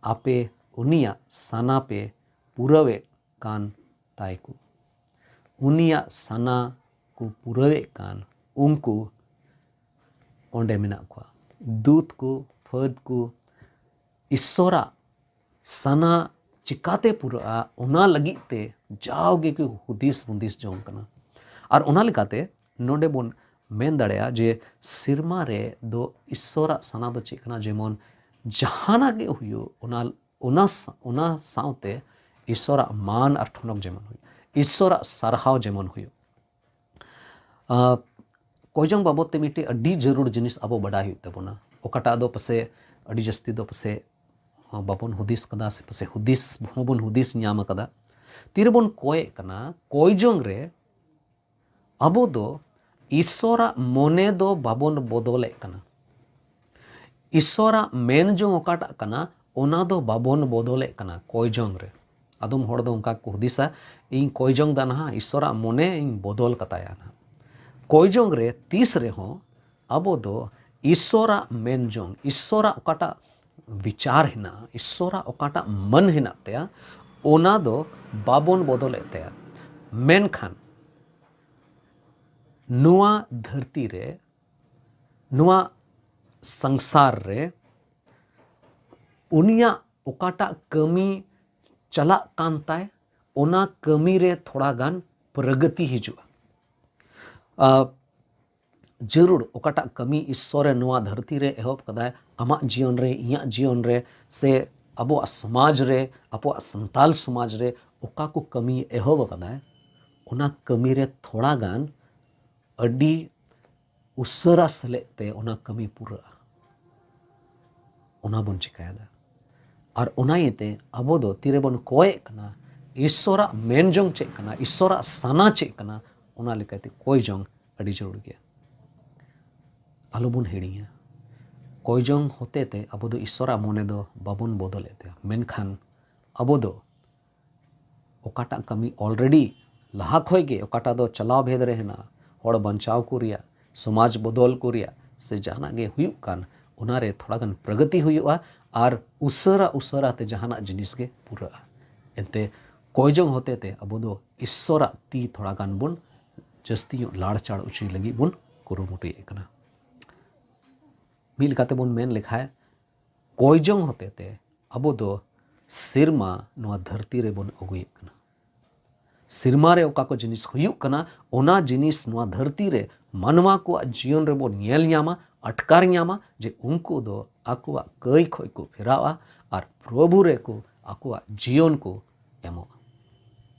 ᱟᱯᱮ ᱩᱱᱤᱭᱟᱜ ᱥᱟᱱᱟ ᱯᱮ ᱯᱩᱨᱟᱹᱣᱮᱫ ᱠᱟᱱ ᱛᱟᱭ ᱠᱚ, ᱩᱱᱤᱭᱟᱜ ᱥᱟᱱᱟ ᱠᱚ ᱯᱩᱨᱟᱹᱣᱮᱫ ᱠᱟᱱ ᱩᱱᱠᱩ ᱚᱸᱰᱮ ᱢᱮᱱᱟᱜ ᱠᱚᱣᱟ᱾ ᱫᱩᱛ ᱠᱚ, ᱯᱷᱟᱹᱫ ᱠᱚ, ᱤᱥᱥᱚᱨᱟᱜ ᱥᱟᱱᱟ ᱪᱤᱠᱟᱛᱮ ᱯᱩᱨᱟᱹᱜᱼᱟ, ᱚᱱᱟ ᱞᱟᱹᱜᱤᱫ ᱛᱮ ᱡᱟᱣ ᱜᱮᱠᱚ ᱦᱩᱫᱤᱥ ᱦᱩᱫᱤᱥ ᱡᱚᱝ ᱠᱟᱱᱟ᱾ ᱟᱨ ᱚᱱᱟ ᱞᱮᱠᱟᱛᱮ ᱱᱚᱰᱮ ᱵᱚᱱ ᱢᱮᱱ ᱫᱟᱲᱮᱭᱟᱜᱼᱟ ᱡᱮ ᱥᱮᱨᱢᱟ ᱨᱮ ᱫᱚ ᱤᱥᱥᱚᱨᱟᱜ ᱥᱟᱱᱟ ᱫᱚ ᱪᱮᱫ ᱠᱟᱱᱟ? ᱡᱮᱢᱚᱱ ᱡᱟᱦᱟᱱᱟᱜ ᱜᱮ ᱦᱩᱭᱩᱜ, ᱚᱱᱟ, ᱚᱱᱟ ᱥᱟ-, ᱚᱱᱟ ᱥᱟᱶᱛᱮ ᱤᱥᱥᱚᱨᱟᱜ ᱢᱟᱱ ᱟᱨ ᱴᱷᱚᱱᱚᱠ ᱡᱮᱢᱚᱱ ᱦᱩᱭᱩᱜ, ᱤᱥᱥᱚᱨᱟᱜ ᱥᱟᱨᱦᱟᱣ ᱡᱮᱢᱚᱱ ᱦᱩᱭᱩᱜ᱾ ᱟᱸ, ᱠᱚᱭᱡᱚᱝ ᱵᱟᱵᱚᱫ ᱛᱮ ᱢᱤᱫᱴᱮᱡ ᱟᱹᱰᱤ ᱡᱟᱹᱨᱩᱲ ᱡᱤᱱᱤᱥ ᱟᱵᱚ ᱵᱟᱰᱟᱭ ᱦᱩᱭᱩᱜ ᱛᱟᱵᱚᱱᱟ, ᱚᱠᱟᱴᱟᱜ ᱫᱚ ᱯᱟᱥᱮ ᱟᱹᱰᱤ ᱡᱟᱹᱥᱛᱤ ᱫᱚ ᱯᱟᱥᱮ, ᱟᱸ, ᱵᱟᱵᱚᱱ ᱦᱩᱫᱤᱥ ᱠᱟᱫᱟ, ᱥᱮ ᱯᱟᱥᱮ ᱦᱩᱫᱤᱥ ᱦᱚᱸᱵᱚᱱ ᱦᱩᱫᱤᱥ ᱧᱟᱢ ᱠᱟᱫᱟ᱾ ᱛᱤᱨᱮᱵᱚᱱ ᱠᱚᱭᱮᱜ ᱠᱟᱱᱟ, ᱠᱚᱭᱡᱚᱝ ᱨᱮ ᱟᱵᱚ ᱫᱚ ᱤᱥᱥᱚᱨᱟᱜ ᱢᱚᱱᱮ ᱫᱚ ᱵᱟᱵᱚᱱ ᱵᱚᱫᱚᱞᱮᱫ ᱠᱟᱱᱟ᱾ ᱤᱥᱥᱚᱨᱟᱜ ᱢᱮᱱ ᱡᱚᱝ ᱚᱠᱟᱴᱟᱜ ᱠᱟᱱᱟ, ᱚᱱᱟ ᱫᱚ ᱵᱟᱵᱚᱱ ᱵᱚᱫᱚᱞᱮᱫ ᱠᱟᱱᱟ ᱠᱚᱭ ᱡᱚᱝ ᱨᱮ᱾ ᱟᱫᱚᱢ ᱦᱚᱲ ᱫᱚ ᱚᱱᱠᱟ ᱠᱚ ᱦᱩᱫᱤᱥᱟ, "ᱤᱧ ᱠᱚᱭ ᱡᱚᱝ ᱫᱟ ᱱᱟᱦᱟᱜ, ᱤᱥᱥᱚᱨᱟᱜ ᱢᱚᱱᱮ ᱤᱧ ᱵᱚᱫᱚᱞ ᱠᱟᱛᱟᱭᱟ ᱱᱟᱦᱟᱜ᱾" ᱠᱚᱭ ᱡᱚᱝ ᱨᱮ ᱛᱤᱥ ᱨᱮᱦᱚᱸ ᱟᱵᱚ ᱫᱚ ᱤᱥᱥᱚᱨᱟᱜ ᱢᱮᱱ ᱡᱚᱝ, ᱤᱥᱥᱚᱨᱟᱜ ᱚᱠᱟᱴᱟᱜ ᱵᱤᱪᱟᱨ ᱦᱮᱱᱟᱜᱼᱟ, ᱤᱥᱥᱚᱨᱟᱜ ᱚᱠᱟᱴᱟᱜ ᱢᱟᱹᱱ ᱦᱮᱱᱟᱜ ᱛᱟᱭᱟ, ᱚᱱᱟ ᱫᱚ ᱵᱟᱵᱚᱱ ᱵᱚᱫᱚᱞᱮᱫ ᱛᱟᱭᱟ᱾ ᱢᱮᱱᱠᱷᱟᱱ ᱱᱚᱣᱟ ᱫᱷᱟᱹᱨᱛᱤ ᱨᱮ, ᱱᱚᱣᱟ ᱥᱚᱝᱥᱟᱨ ᱨᱮ ᱩᱱᱤᱭᱟᱜ ᱚᱠᱟᱴᱟᱜ ᱠᱟᱹᱢᱤ ᱪᱟᱞᱟᱜ ᱠᱟᱱ ᱛᱟᱭ, ᱚᱱᱟ ᱠᱟᱹᱢᱤ ᱨᱮ ᱛᱷᱚᱲᱟ ᱜᱟᱱ ᱯᱨᱚᱜᱚᱛᱤ ᱦᱤᱡᱩᱜᱼᱟ᱾ ᱟ, ᱡᱟᱹᱨᱩᱲ ᱚᱠᱟᱴᱟᱜ ᱠᱟᱹᱢᱤ ᱤᱥᱥᱚᱨᱮ ᱱᱚᱣᱟ ᱫᱷᱟᱹᱨᱛᱤ ᱨᱮ ᱮᱦᱚᱵ ᱠᱟᱫᱟᱭ, ᱟᱢᱟᱜ ᱡᱤᱭᱚᱱ ᱨᱮ, ᱤᱧᱟᱹᱜ ᱡᱤᱭᱚᱱ ᱨᱮ, ᱥᱮ ᱟᱵᱚᱣᱟᱜ ᱥᱚᱢᱟᱡᱽ ᱨᱮ, ᱟᱵᱚᱣᱟᱜ ᱥᱟᱱᱛᱟᱞ ᱥᱚᱢᱟᱡᱽ ᱨᱮ ᱚᱠᱟ ᱠᱚ ᱠᱟᱹᱢᱤ ᱮᱦᱚᱵ ᱟᱠᱟᱫᱟᱭ, ᱚᱱᱟ ᱠᱟᱹᱢᱤ ᱨᱮ ᱛᱷᱚᱲᱟ ᱜᱟᱱ ᱟᱹᱰᱤ ᱩᱥᱟᱹᱨᱟ ᱥᱮᱞᱮᱫ ᱛᱮ ᱚᱱᱟ ᱠᱟᱹᱢᱤ ᱯᱩᱨᱟᱹᱜᱼᱟ, ᱚᱱᱟ ᱵᱚᱱ ᱪᱤᱠᱟᱭᱮᱫᱟ᱾ ᱟᱨ ᱚᱱᱟ ᱤᱭᱟᱹᱛᱮ ᱟᱵᱚ ᱫᱚ ᱛᱤᱨᱮᱵᱚᱱ ᱠᱚᱭᱮᱜ ᱠᱟᱱᱟ, ᱤᱥᱥᱚᱨᱟᱜ ᱢᱮᱱ ᱡᱚᱝ ᱪᱮᱫ ᱠᱟᱱᱟ, ᱤᱥᱥᱚᱨᱟᱜ ᱥᱟᱱᱟ ᱪᱮᱫ ᱠᱟᱱᱟ, ᱚᱱᱟ ᱞᱮᱠᱟᱛᱮ ᱠᱚᱭ ᱡᱚᱝ ᱟᱹᱰᱤ ᱡᱟᱹᱨᱩᱲ ᱜᱮᱭᱟ᱾ ᱟᱞᱚᱵᱚᱱ ᱦᱤᱲᱤᱧᱟ, ᱠᱚᱭ ᱡᱚᱝ ᱦᱚᱛᱮ ᱛᱮ ᱟᱵᱚ ᱫᱚ ᱤᱥᱥᱚᱨᱟᱜ ᱢᱚᱱᱮ ᱫᱚ ᱵᱟᱵᱚᱱ ᱵᱚᱫᱚᱞᱮᱫ ᱛᱟᱭᱟ, ᱢᱮᱱᱠᱷᱟᱱ ᱟᱵᱚ ᱫᱚ ᱚᱠᱟᱴᱟᱜ ᱠᱟᱹᱢᱤ already ᱞᱟᱦᱟ ᱠᱷᱚᱡ ᱜᱮ, ᱚᱠᱟᱴᱟᱜ ᱫᱚ ᱪᱟᱞᱟᱣ ᱵᱷᱮᱫ ᱨᱮ ᱦᱮᱱᱟᱜᱼᱟ, ᱦᱚᱲ ᱵᱟᱧᱪᱟᱣ ᱠᱚ ᱨᱮᱭᱟᱜ, ᱥᱚᱢᱟᱡᱽ ᱵᱚᱫᱚᱞ ᱠᱚ ᱨᱮᱭᱟᱜ, ᱥᱮ ᱡᱟᱦᱟᱱᱟᱜ ᱜᱮ ᱦᱩᱭᱩᱜ ᱠᱟᱱ, ᱚᱱᱟ ᱨᱮ ᱛᱷᱚᱲᱟ ᱜᱟᱱ ᱯᱨᱚᱜᱚᱛᱤ ᱦᱩᱭᱩᱜᱼᱟ ᱟᱨ ᱩᱥᱟᱹᱨᱟ ᱩᱥᱟᱹᱨᱟ ᱛᱮ ᱡᱟᱦᱟᱱᱟᱜ ᱡᱤᱱᱤᱥ ᱜᱮ ᱯᱩᱨᱟᱹᱜᱼᱟ᱾ ᱮᱱᱛᱮ ᱠᱚᱭ ᱡᱚᱝ ᱦᱚᱛᱮ ᱛᱮ ᱟᱵᱚ ᱫᱚ ᱤᱥᱥᱚᱨᱟᱜ ᱛᱤ ᱛᱷᱚᱲᱟ ᱜᱟᱱ ᱵᱚᱱ ᱡᱟᱹᱥᱛᱤ ᱧᱚᱜ ᱞᱟᱲᱪᱟᱲ ᱚᱪᱚᱭ ᱞᱟᱹᱜᱤᱫ ᱵᱚᱱ ᱠᱩᱨᱩᱢᱩᱴᱩᱭᱮᱫ ᱠᱟᱱᱟ᱾ ᱢᱤᱫ ᱞᱮᱠᱟᱛᱮ ᱵᱚᱱ ᱢᱮᱱ ᱞᱮᱠᱷᱟᱡ, ᱠᱚᱭ ᱡᱚᱝ ᱦᱚᱛᱮ ᱛᱮ ᱟᱵᱚ ᱫᱚ ᱥᱮᱨᱢᱟ ᱱᱚᱣᱟ ᱫᱷᱟᱹᱨᱛᱤ ᱨᱮᱵᱚᱱ ᱟᱹᱜᱩᱭᱮᱫ ᱠᱟᱱᱟ᱾ ᱥᱮᱨᱢᱟ ᱨᱮ ᱚᱠᱟ ᱠᱚ ᱡᱤᱱᱤᱥ ᱦᱩᱭᱩᱜ ᱠᱟᱱᱟ, ᱚᱱᱟ ᱡᱤᱱᱤᱥ ᱱᱚᱣᱟ ᱫᱷᱟᱹᱨᱛᱤ ᱨᱮ ᱢᱟᱱᱣᱟ ᱠᱚᱣᱟᱜ ᱡᱤᱭᱚᱱ ᱨᱮᱵᱚᱱ ᱧᱮᱞ ᱧᱟᱢᱟ, ᱟᱴᱠᱟᱨ ᱧᱟᱢᱟ, ᱡᱮ ᱩᱱᱠᱩ ᱫᱚ ᱟᱠᱚᱣᱟᱜ ᱠᱟᱹᱭ ᱠᱷᱚᱡ ᱠᱚ ᱯᱷᱮᱨᱟᱣᱟ ᱟᱨ ᱯᱨᱚᱵᱷᱩ ᱨᱮᱠᱚ ᱟᱠᱚᱣᱟᱜ ᱡᱤᱭᱚᱱ ᱠᱚ ᱮᱢᱚᱜᱼᱟ᱾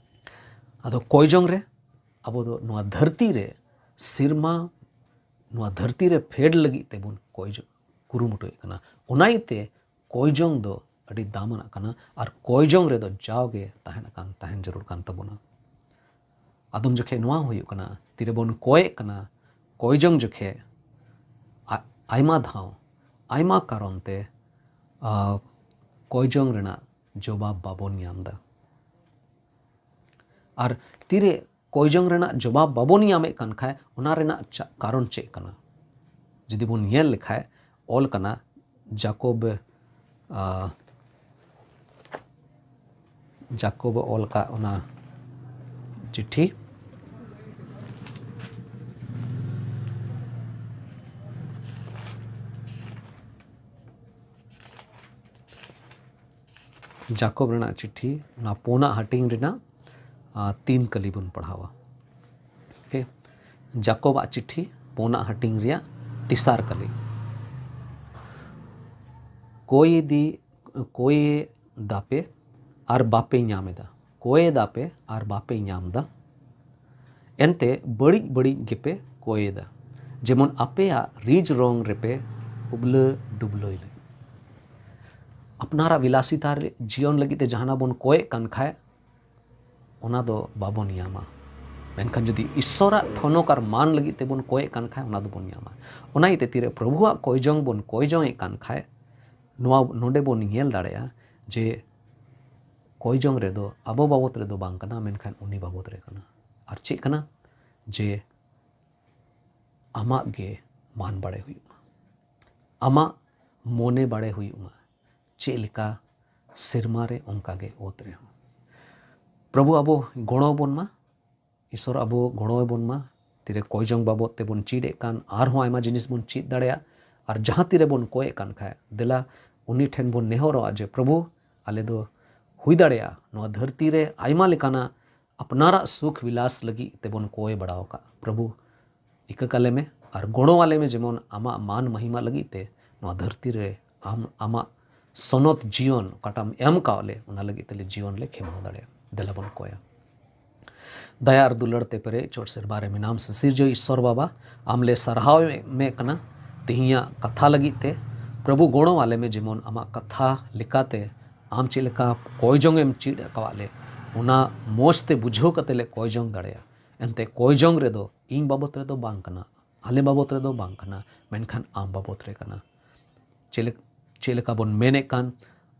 ᱟᱫᱚ ᱠᱚᱭ ᱡᱚᱝ ᱨᱮ ᱟᱵᱚ ᱫᱚ ᱱᱚᱣᱟ ᱫᱷᱟᱹᱨᱛᱤ ᱨᱮ ᱥᱮᱨᱢᱟ, ᱱᱚᱣᱟ ᱫᱷᱟᱹᱨᱛᱤ ᱨᱮ ᱯᱷᱮᱰ ᱞᱟᱹᱜᱤᱫ ᱛᱮᱵᱚᱱ ᱠᱚᱭ ᱡᱚ-, ᱠᱩᱨᱩᱢᱩᱴᱩᱭᱮᱫ ᱠᱟᱱᱟ᱾ ᱚᱱᱟ ᱤᱭᱟᱹᱛᱮ ᱠᱚᱭ ᱡᱚᱝ ᱫᱚ ᱟᱹᱰᱤ ᱫᱟᱢᱟᱱᱟᱜ ᱠᱟᱱᱟ ᱟᱨ ᱠᱚᱭ ᱡᱚᱝ ᱨᱮᱫᱚ ᱡᱟᱣᱜᱮ ᱛᱟᱦᱮᱱ ᱠᱟᱱ, ᱛᱟᱦᱮᱱ ᱡᱟᱹᱨᱩᱲ ᱠᱟᱱ ᱛᱟᱵᱚᱱᱟ᱾ ᱟᱫᱚᱢ ᱡᱚᱠᱷᱮᱡ ᱱᱚᱣᱟ ᱦᱩᱭᱩᱜ ᱠᱟᱱᱟ, ᱛᱤᱨᱮᱵᱚᱱ ᱠᱚᱭᱮᱜ ᱠᱟᱱᱟ, ᱠᱚᱭ ᱡᱚᱝ ᱡᱚᱠᱷᱮᱡ ᱟ-, ᱟᱭᱢᱟ ᱫᱷᱟᱣ ᱟᱭᱢᱟ ᱠᱟᱨᱚᱱ ᱛᱮ, ᱟ, ᱠᱚᱭ ᱡᱚᱝ ᱨᱮᱱᱟᱜ ᱡᱚᱵᱟᱵ ᱵᱟᱵᱚᱱ ᱧᱟᱢ ᱮᱫᱟ᱾ ᱟᱨ ᱛᱤᱨᱮ ᱠᱚᱭ ᱡᱚᱝ ᱨᱮᱱᱟᱜ ᱡᱚᱵᱟᱵ ᱵᱟᱵᱚᱱ ᱧᱟᱢᱮᱫ ᱠᱟᱱ ᱠᱷᱟᱡ, ᱚᱱᱟ ᱨᱮᱱᱟᱜ ᱪᱟ-, ᱠᱟᱨᱚᱱ ᱪᱮᱫ ᱠᱟᱱᱟ? ᱡᱩᱫᱤ ᱵᱚᱱ ᱧᱮᱞ ᱞᱮᱠᱷᱟᱡ, ᱚᱞ ᱠᱟᱱᱟ ᱡᱟᱠᱚᱵ, ᱟ, ᱡᱟᱠᱚᱵ ᱚᱞ ᱠᱟᱜ ᱚᱱᱟ ᱪᱤᱴᱷᱤ, ᱡᱟᱠᱚᱵ ᱨᱮᱱᱟᱜ ᱪᱤᱴᱷᱤ, ᱚᱱᱟ ᱯᱳᱱᱟᱜ ᱦᱟᱹᱴᱤᱧ ᱨᱮᱱᱟᱜ, ᱟ, ᱛᱤᱱ ᱠᱟᱹᱞᱤ ᱵᱚᱱ ᱯᱟᱲᱦᱟᱣᱟ᱾ ᱳᱠᱮ, ᱡᱟᱠᱚᱵᱟᱜ ᱪᱤᱴᱷᱤ ᱯᱳᱱᱟᱜ ᱦᱟᱹᱴᱤᱧ ᱨᱮᱭᱟᱜ ᱛᱮᱥᱟᱨ ᱠᱟᱹᱞᱤ᱾ ᱠᱚᱭᱮᱫᱤ, ᱠᱚᱭᱮ ᱫᱟᱯᱮ ᱟᱨ ᱵᱟᱯᱮ ᱧᱟᱢ ᱮᱫᱟ, ᱠᱚᱭᱮ ᱫᱟᱯᱮ ᱟᱨ ᱵᱟᱯᱮ ᱧᱟᱢ ᱮᱫᱟ, ᱮᱱᱛᱮ ᱵᱟᱹᱲᱤᱡ ᱵᱟᱹᱲᱤᱡ ᱜᱮᱯᱮ ᱠᱚᱭᱮᱫᱟ, ᱡᱮᱢᱚᱱ ᱟᱯᱮᱭᱟᱜ ᱨᱤᱡ ᱨᱚᱝ ᱨᱮᱯᱮ ᱩᱵᱞᱟᱹ ᱰᱩᱵᱞᱟᱹᱭ ᱞᱟᱹᱜᱤᱫ᱾ ᱟᱯᱱᱟᱨᱟᱜ ᱵᱤᱞᱟᱥᱤᱛᱟ ᱨᱮ ᱡᱤᱭᱚᱱ ᱞᱟᱹᱜᱤᱫ ᱛᱮ ᱡᱟᱦᱟᱱᱟᱜ ᱵᱚᱱ ᱠᱚᱭᱮᱫ ᱠᱟᱱ ᱠᱷᱟᱡ, ᱚᱱᱟ ᱫᱚ ᱵᱟᱵᱚᱱ ᱧᱟᱢᱟ᱾ ᱢᱮᱱᱠᱷᱟᱱ ᱡᱩᱫᱤ ᱤᱥᱥᱚᱨᱟᱜ ᱴᱷᱚᱱᱚᱠ ᱟᱨ ᱢᱟᱱ ᱞᱟᱹᱜᱤᱫ ᱛᱮᱵᱚᱱ ᱠᱚᱭᱮᱫ ᱠᱟᱱ ᱠᱷᱟᱡ, ᱚᱱᱟ ᱫᱚᱵᱚᱱ ᱧᱟᱢᱟ᱾ ᱚᱱᱟ ᱤᱭᱟᱹᱛᱮ ᱛᱤᱨᱮ ᱯᱨᱚᱵᱷᱩᱣᱟᱜ ᱠᱚᱭ ᱡᱚᱝ ᱵᱚᱱ ᱠᱚᱭ ᱡᱚᱝ ᱮᱫ ᱠᱟᱱ ᱠᱷᱟᱡ, ᱱᱚᱣᱟ ᱱᱚᱰᱮ ᱵᱚᱱ ᱧᱮᱞ ᱫᱟᱲᱮᱭᱟᱜᱼᱟ ᱡᱮ ᱠᱚᱭ ᱡᱚᱝ ᱨᱮᱫᱚ ᱟᱵᱚ ᱵᱟᱵᱚᱫ ᱨᱮᱫᱚ ᱵᱟᱝ ᱠᱟᱱᱟ, ᱢᱮᱱᱠᱷᱟᱱ ᱩᱱᱤ ᱵᱟᱵᱚᱫ ᱨᱮ ᱠᱟᱱᱟ᱾ ᱟᱨ ᱪᱮᱫ ᱠᱟᱱᱟ? ᱡᱮ ᱟᱢᱟᱜ ᱜᱮ ᱢᱟᱱ ᱵᱟᱲᱟᱭ ᱦᱩᱭᱩᱜ ᱢᱟ, ᱟᱢᱟᱜ ᱢᱚᱱᱮ ᱵᱟᱲᱟᱭ ᱦᱩᱭᱩᱜ ᱢᱟ, ᱪᱮᱫ ᱞᱮᱠᱟ ᱥᱮᱨᱢᱟ ᱨᱮ ᱚᱱᱠᱟ ᱜᱮ ᱚᱛ ᱨᱮᱦᱚᱸ᱾ ᱯᱨᱚᱵᱷᱩ ᱟᱵᱚ ᱜᱚᱲᱚ ᱟᱵᱚᱱ ᱢᱟ, ᱤᱥᱚᱨ ᱟᱵᱚ ᱜᱚᱲᱚ ᱟᱵᱚᱱ ᱢᱟ᱾ ᱛᱤᱨᱮ ᱠᱚᱭ ᱡᱚᱝ ᱵᱟᱵᱚᱫ ᱛᱮᱵᱚᱱ ᱪᱮᱫ ᱮᱫ ᱠᱟᱱ, ᱟᱨᱦᱚᱸ ᱟᱭᱢᱟ ᱡᱤᱱᱤᱥ ᱵᱚᱱ ᱪᱮᱫ ᱫᱟᱲᱮᱭᱟᱜ᱾ ᱟᱨ ᱡᱟᱦᱟᱸ ᱛᱤᱨᱮ ᱵᱚᱱ ᱠᱚᱭᱮᱫ ᱠᱟᱱ ᱠᱷᱟᱡ, ᱫᱮᱞᱟ ᱩᱱᱤ ᱴᱷᱮᱱ ᱵᱚᱱ ᱱᱮᱦᱚᱨᱚᱜᱼᱟ ᱡᱮ, ᱯᱨᱚᱵᱷᱩ, ᱟᱞᱮ ᱫᱚ ᱦᱩᱭ ᱫᱟᱲᱮᱭᱟᱜᱼᱟ ᱱᱚᱣᱟ ᱫᱷᱟᱹᱨᱛᱤ ᱨᱮ ᱟᱭᱢᱟ ᱞᱮᱠᱟᱱᱟᱜ ᱟᱯᱱᱟᱨᱟᱜ ᱥᱩᱠ ᱵᱤᱞᱟᱥ ᱞᱟᱹᱜᱤᱫ ᱛᱮᱵᱚᱱ ᱠᱚᱭ ᱵᱟᱲᱟᱣ ᱟᱠᱟᱫ᱾ ᱯᱨᱚᱵᱷᱩ, ᱤᱠᱟᱹ ᱠᱟᱞᱮ ᱢᱮ ᱟᱨ ᱜᱚᱲᱚ ᱟᱞᱮ ᱢᱮ, ᱡᱮᱢᱚᱱ ᱟᱢᱟᱜ ᱢᱟᱱ ᱢᱟᱦᱤᱢᱟ ᱞᱟᱹᱜᱤᱫ ᱛᱮ ᱱᱚᱣᱟ ᱫᱷᱟᱹᱨᱛᱤ ᱨᱮ ᱟᱢ ᱟᱢᱟᱜ ᱥᱚᱱᱚᱛ ᱡᱤᱭᱚᱱ ᱚᱠᱟᱴᱟᱜ ᱮᱢ ᱟᱠᱟᱣᱟᱫ ᱞᱮ, ᱚᱱᱟ ᱞᱟᱹᱜᱤᱫ ᱛᱮᱞᱮ ᱡᱤᱭᱚᱱ ᱞᱮ ᱠᱷᱮᱢᱟᱣ ᱫᱟᱲᱮᱭᱟᱜᱼᱟ᱾ ᱫᱮᱞᱟ ᱵᱚᱱ ᱠᱚᱭᱟ᱾ ᱫᱟᱭᱟ ᱟᱨ ᱫᱩᱞᱟᱹᱲ ᱛᱮ ᱯᱮᱨᱮᱡ ᱪᱚᱴ ᱥᱮᱨᱢᱟ ᱨᱮ ᱢᱮᱱᱟᱢ ᱥᱤᱥᱤᱨᱡᱟᱹᱣ ᱤᱥᱥᱚᱨ ᱵᱟᱵᱟ, ᱟᱢ ᱞᱮ ᱥᱟᱨᱦᱟᱣ ᱮᱢ ᱮᱫ ᱠᱟᱱᱟ ᱛᱮᱦᱮᱧᱟᱜ ᱠᱟᱛᱷᱟ ᱞᱟᱹᱜᱤᱫ ᱛᱮ᱾ ᱯᱨᱚᱵᱷᱩ, ᱜᱚᱲᱚ ᱟᱞᱮ ᱢᱮ ᱡᱮᱢᱚᱱ ᱟᱢᱟᱜ ᱠᱟᱛᱷᱟ ᱞᱮᱠᱟᱛᱮ ᱟᱢ ᱪᱮᱫ ᱞᱮᱠᱟ ᱠᱚᱭ ᱡᱚᱝ ᱮᱢ ᱪᱮᱫ ᱟᱠᱟᱣᱟᱫ ᱞᱮ, ᱚᱱᱟ ᱢᱚᱡᱽ ᱛᱮ ᱵᱩᱡᱷᱟᱹᱣ ᱠᱟᱛᱮ ᱞᱮ ᱠᱚᱭ ᱡᱚᱝ ᱫᱟᱲᱮᱭᱟᱜᱼᱟ᱾ ᱮᱱᱛᱮ ᱠᱚᱭ ᱡᱚᱝ ᱨᱮᱫᱚ ᱤᱧ ᱵᱟᱵᱚᱛ ᱨᱮᱫᱚ ᱵᱟᱝ ᱠᱟᱱᱟ, ᱟᱞᱮ ᱵᱟᱵᱚᱛ ᱨᱮᱫᱚ ᱵᱟᱝ ᱠᱟᱱᱟ, ᱢᱮᱱᱠᱷᱟᱱ ᱟᱢ ᱵᱟᱵᱚᱛ ᱨᱮ ᱠᱟᱱᱟ᱾ ᱪᱮᱫ ᱞᱮᱠ-, ᱪᱮᱫ ᱞᱮᱠᱟ ᱵᱚᱱ ᱢᱮᱱᱮᱫ ᱠᱟᱱ,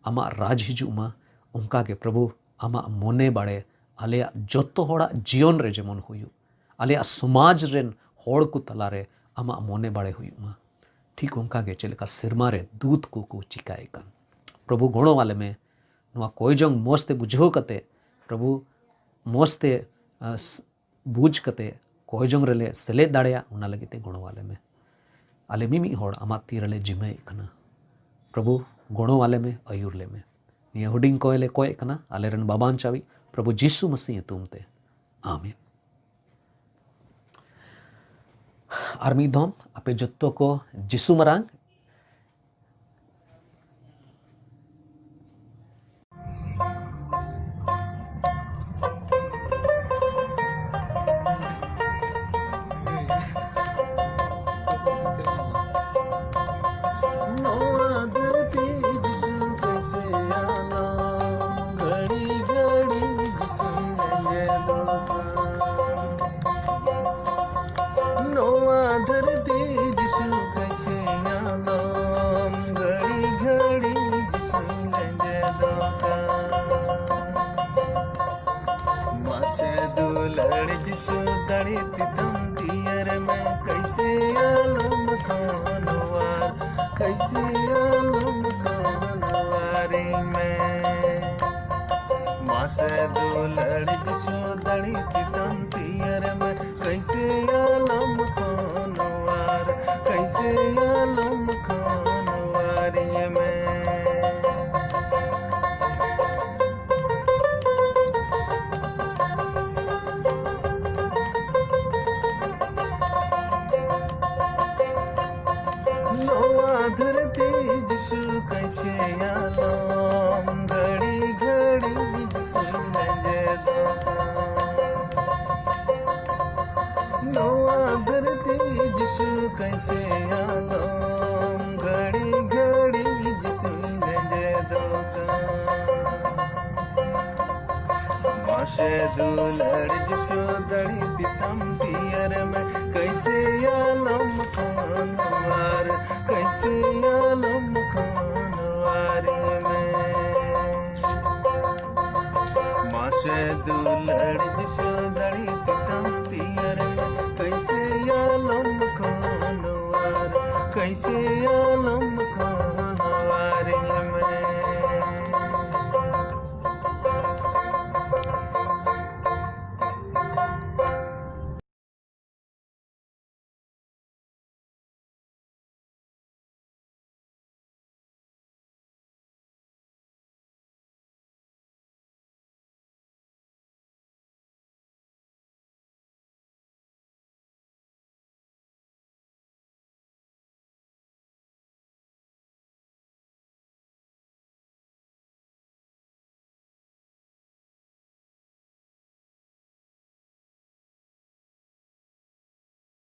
ᱟᱢᱟᱜ ᱨᱟᱡᱽ ᱦᱤᱡᱩᱜ ᱢᱟ, ᱚᱱᱠᱟ ᱜᱮ ᱯᱨᱚᱵᱷᱩ ᱟᱢᱟᱜ ᱢᱚᱱᱮ ᱵᱟᱲᱮ ᱟᱞᱮᱭᱟᱜ ᱡᱚᱛᱚ ᱦᱚᱲᱟᱜ ᱡᱤᱭᱚᱱ ᱨᱮ ᱡᱮᱢᱚᱱ ᱦᱩᱭᱩᱜ, ᱟᱞᱮᱭᱟᱜ ᱥᱚᱢᱟᱡᱽ ᱨᱮᱱ ᱦᱚᱲ ᱠᱚ ᱛᱟᱞᱟᱨᱮ ᱟᱢᱟᱜ ᱢᱚᱱᱮ ᱵᱟᱲᱮ ᱦᱩᱭᱩᱜ ᱢᱟ᱾ ᱴᱷᱤᱠ ᱚᱱᱠᱟ ᱜᱮ ᱪᱮᱫ ᱞᱮᱠᱟ ᱥᱮᱨᱢᱟ ᱨᱮ ᱫᱩᱛ ᱠᱚᱠᱚ ᱪᱤᱠᱟᱭᱮᱫ ᱠᱟᱱ, ᱯᱨᱚᱵᱷᱩ ᱜᱚᱲᱚ ᱟᱞᱮ ᱢᱮ᱾ ᱱᱚᱣᱟ ᱠᱚᱭ ᱡᱚᱝ ᱢᱚᱡᱽ ᱛᱮ ᱵᱩᱡᱷᱟᱹᱣ ᱠᱟᱛᱮ, ᱯᱨᱚᱵᱷᱩ ᱢᱚᱡᱽ ᱛᱮ, ᱟ, ᱥ-, ᱵᱩᱡᱽ ᱠᱟᱛᱮ ᱠᱚᱭ ᱡᱚᱝ ᱨᱮᱞᱮ ᱥᱮᱞᱮᱫ ᱫᱟᱲᱮᱭᱟᱜ, ᱚᱱᱟ ᱞᱟᱹᱜᱤᱫ ᱛᱮ ᱜᱚᱲᱚ ᱟᱞᱮ ᱢᱮ᱾ ᱟᱞᱮ ᱢᱤᱢᱤᱫ ᱦᱚᱲ ᱟᱢᱟᱜ ᱛᱤ ᱨᱮᱞᱮ ᱡᱤᱢᱟᱹᱭᱮᱫ ᱠᱟᱱᱟ᱾ ᱯᱨᱚᱵᱷᱩ, ᱜᱚᱲᱚ ᱟᱞᱮ ᱢᱮ, ᱟᱹᱭᱩᱨ ᱞᱮ ᱢᱮ᱾ ᱱᱤᱭᱟᱹ ᱦᱩᱰᱤᱧ ᱠᱚᱭ ᱞᱮ ᱠᱚᱭᱮᱫ ᱠᱟᱱᱟ ᱟᱞᱮᱨᱮᱱ ᱵᱟᱵᱟᱱᱪᱟᱣᱤᱡ ᱯᱨᱚᱵᱷᱩ ᱡᱤᱥᱩ ᱢᱟᱹᱥᱤ ᱧᱩᱛᱩᱢ ᱛᱮ, ᱟᱢᱮᱱ᱾ ᱟᱨ ᱢᱤᱫ ᱫᱷᱚᱢ ᱟᱯᱮ ᱡᱚᱛᱚ ᱠᱚ ᱡᱤᱥᱩ ᱢᱟᱨᱟᱝ ᱱᱚᱣᱟ ᱫᱷᱟᱹᱨᱛᱤ ᱡᱤᱥᱩ ᱠᱟᱹᱥᱤᱭᱟᱞᱚᱢ, ᱜᱷᱟᱹᱲᱤ ᱜᱷᱟᱹᱲᱤ ᱡᱤᱥᱩ ᱞᱮᱸᱡᱮᱫᱚᱜ ᱠᱟᱱ᱾ ᱱᱚᱣᱟ ᱫᱷᱟᱹᱨᱛᱤ ᱡᱤᱥᱩ ᱠᱟᱹᱥᱤᱭᱟᱞᱚᱢ, ᱜᱷᱟᱹᱲᱤ ᱜᱷᱟᱹᱲᱤ ᱡᱤᱥᱩ ᱞᱮᱸᱡᱮᱫᱚᱜ ᱠᱟᱱ᱾ ᱢᱟᱥᱮ ᱫᱩᱞᱟᱹᱲ ᱡᱤᱥᱩ ᱫᱟᱲᱮ ᱛᱮᱛᱟᱢ ᱛᱤᱭᱟᱹᱨ ᱢᱮ, ᱠᱟᱹᱥᱤᱭᱟᱞᱚᱢ ᱠᱷᱚᱱᱣᱟᱨ, ᱠᱟᱹᱥᱤᱭᱟᱞᱚᱢ ᱠᱷᱚᱱᱣᱟᱨᱤᱧ ᱢᱮ᱾ ᱢᱟᱥᱮ ᱫᱩᱞᱟᱹᱲ ᱡᱤᱥᱩ ᱫᱟᱲᱮ ᱛᱮᱛᱟᱢ ᱛᱤᱭᱟᱹᱨ ᱢᱮ, ᱠᱟᱹᱥᱤᱭᱟᱞᱚᱢ ᱠᱷᱚᱱᱣᱟᱨ, ᱠᱟᱹᱥᱤᱭᱟᱞᱚᱢ ᱠᱷᱚᱱᱣᱟᱨᱤᱧ ᱢᱮ᱾ ᱱᱚᱣᱟ ᱫᱷᱟᱹᱨᱛᱤ ᱡᱤᱥᱩ ᱠᱟᱹᱥᱤᱭᱟᱞᱚᱢ, ᱜᱷᱟᱹᱲᱤ ᱜᱷᱟᱹᱲᱤ ᱡᱤᱥᱩ ᱞᱮᱸᱡᱮᱫᱚᱜ ᱠᱟᱱ᱾ ᱱᱚᱣᱟ ᱫᱷᱟᱹᱨᱛᱤ ᱡᱤᱥᱩ ᱠᱟᱹᱥᱤᱭᱟᱞᱚᱢ, ᱜᱷᱟᱹᱲᱤ ᱜᱷᱟᱹᱲᱤ ᱡᱤᱥᱩ ᱞᱮᱸᱡᱮᱫᱚᱜ ᱠᱟᱱ᱾ ᱢᱟᱥᱮ ᱫᱩᱞᱟᱹᱲ ᱡᱤᱥᱩ ᱫᱟᱲᱮ ᱛᱮᱛᱟᱢ ᱛᱤᱭᱟᱹᱨ ᱢᱮ, ᱠᱟᱹᱥᱤᱭᱟᱞᱚᱢ ᱠᱷᱚᱱᱣᱟᱨ, ᱠᱟᱹᱭᱥᱤ ᱟᱞᱚᱢ ᱠᱷᱚᱱᱣᱟᱨᱤ ᱢᱮ᱾ ᱢᱟᱥᱮ ᱫᱩᱞᱟᱹᱲ ᱡᱤᱥᱩ ᱫᱟᱲᱮ ᱛᱮᱛᱟᱢ ᱛᱮᱭᱟᱨ ᱢᱮ, ᱠᱟᱹᱭᱥᱤ ᱟᱞᱚᱢ ᱠᱷᱚᱱᱣᱟᱨ, ᱠᱟᱹᱭᱥᱤ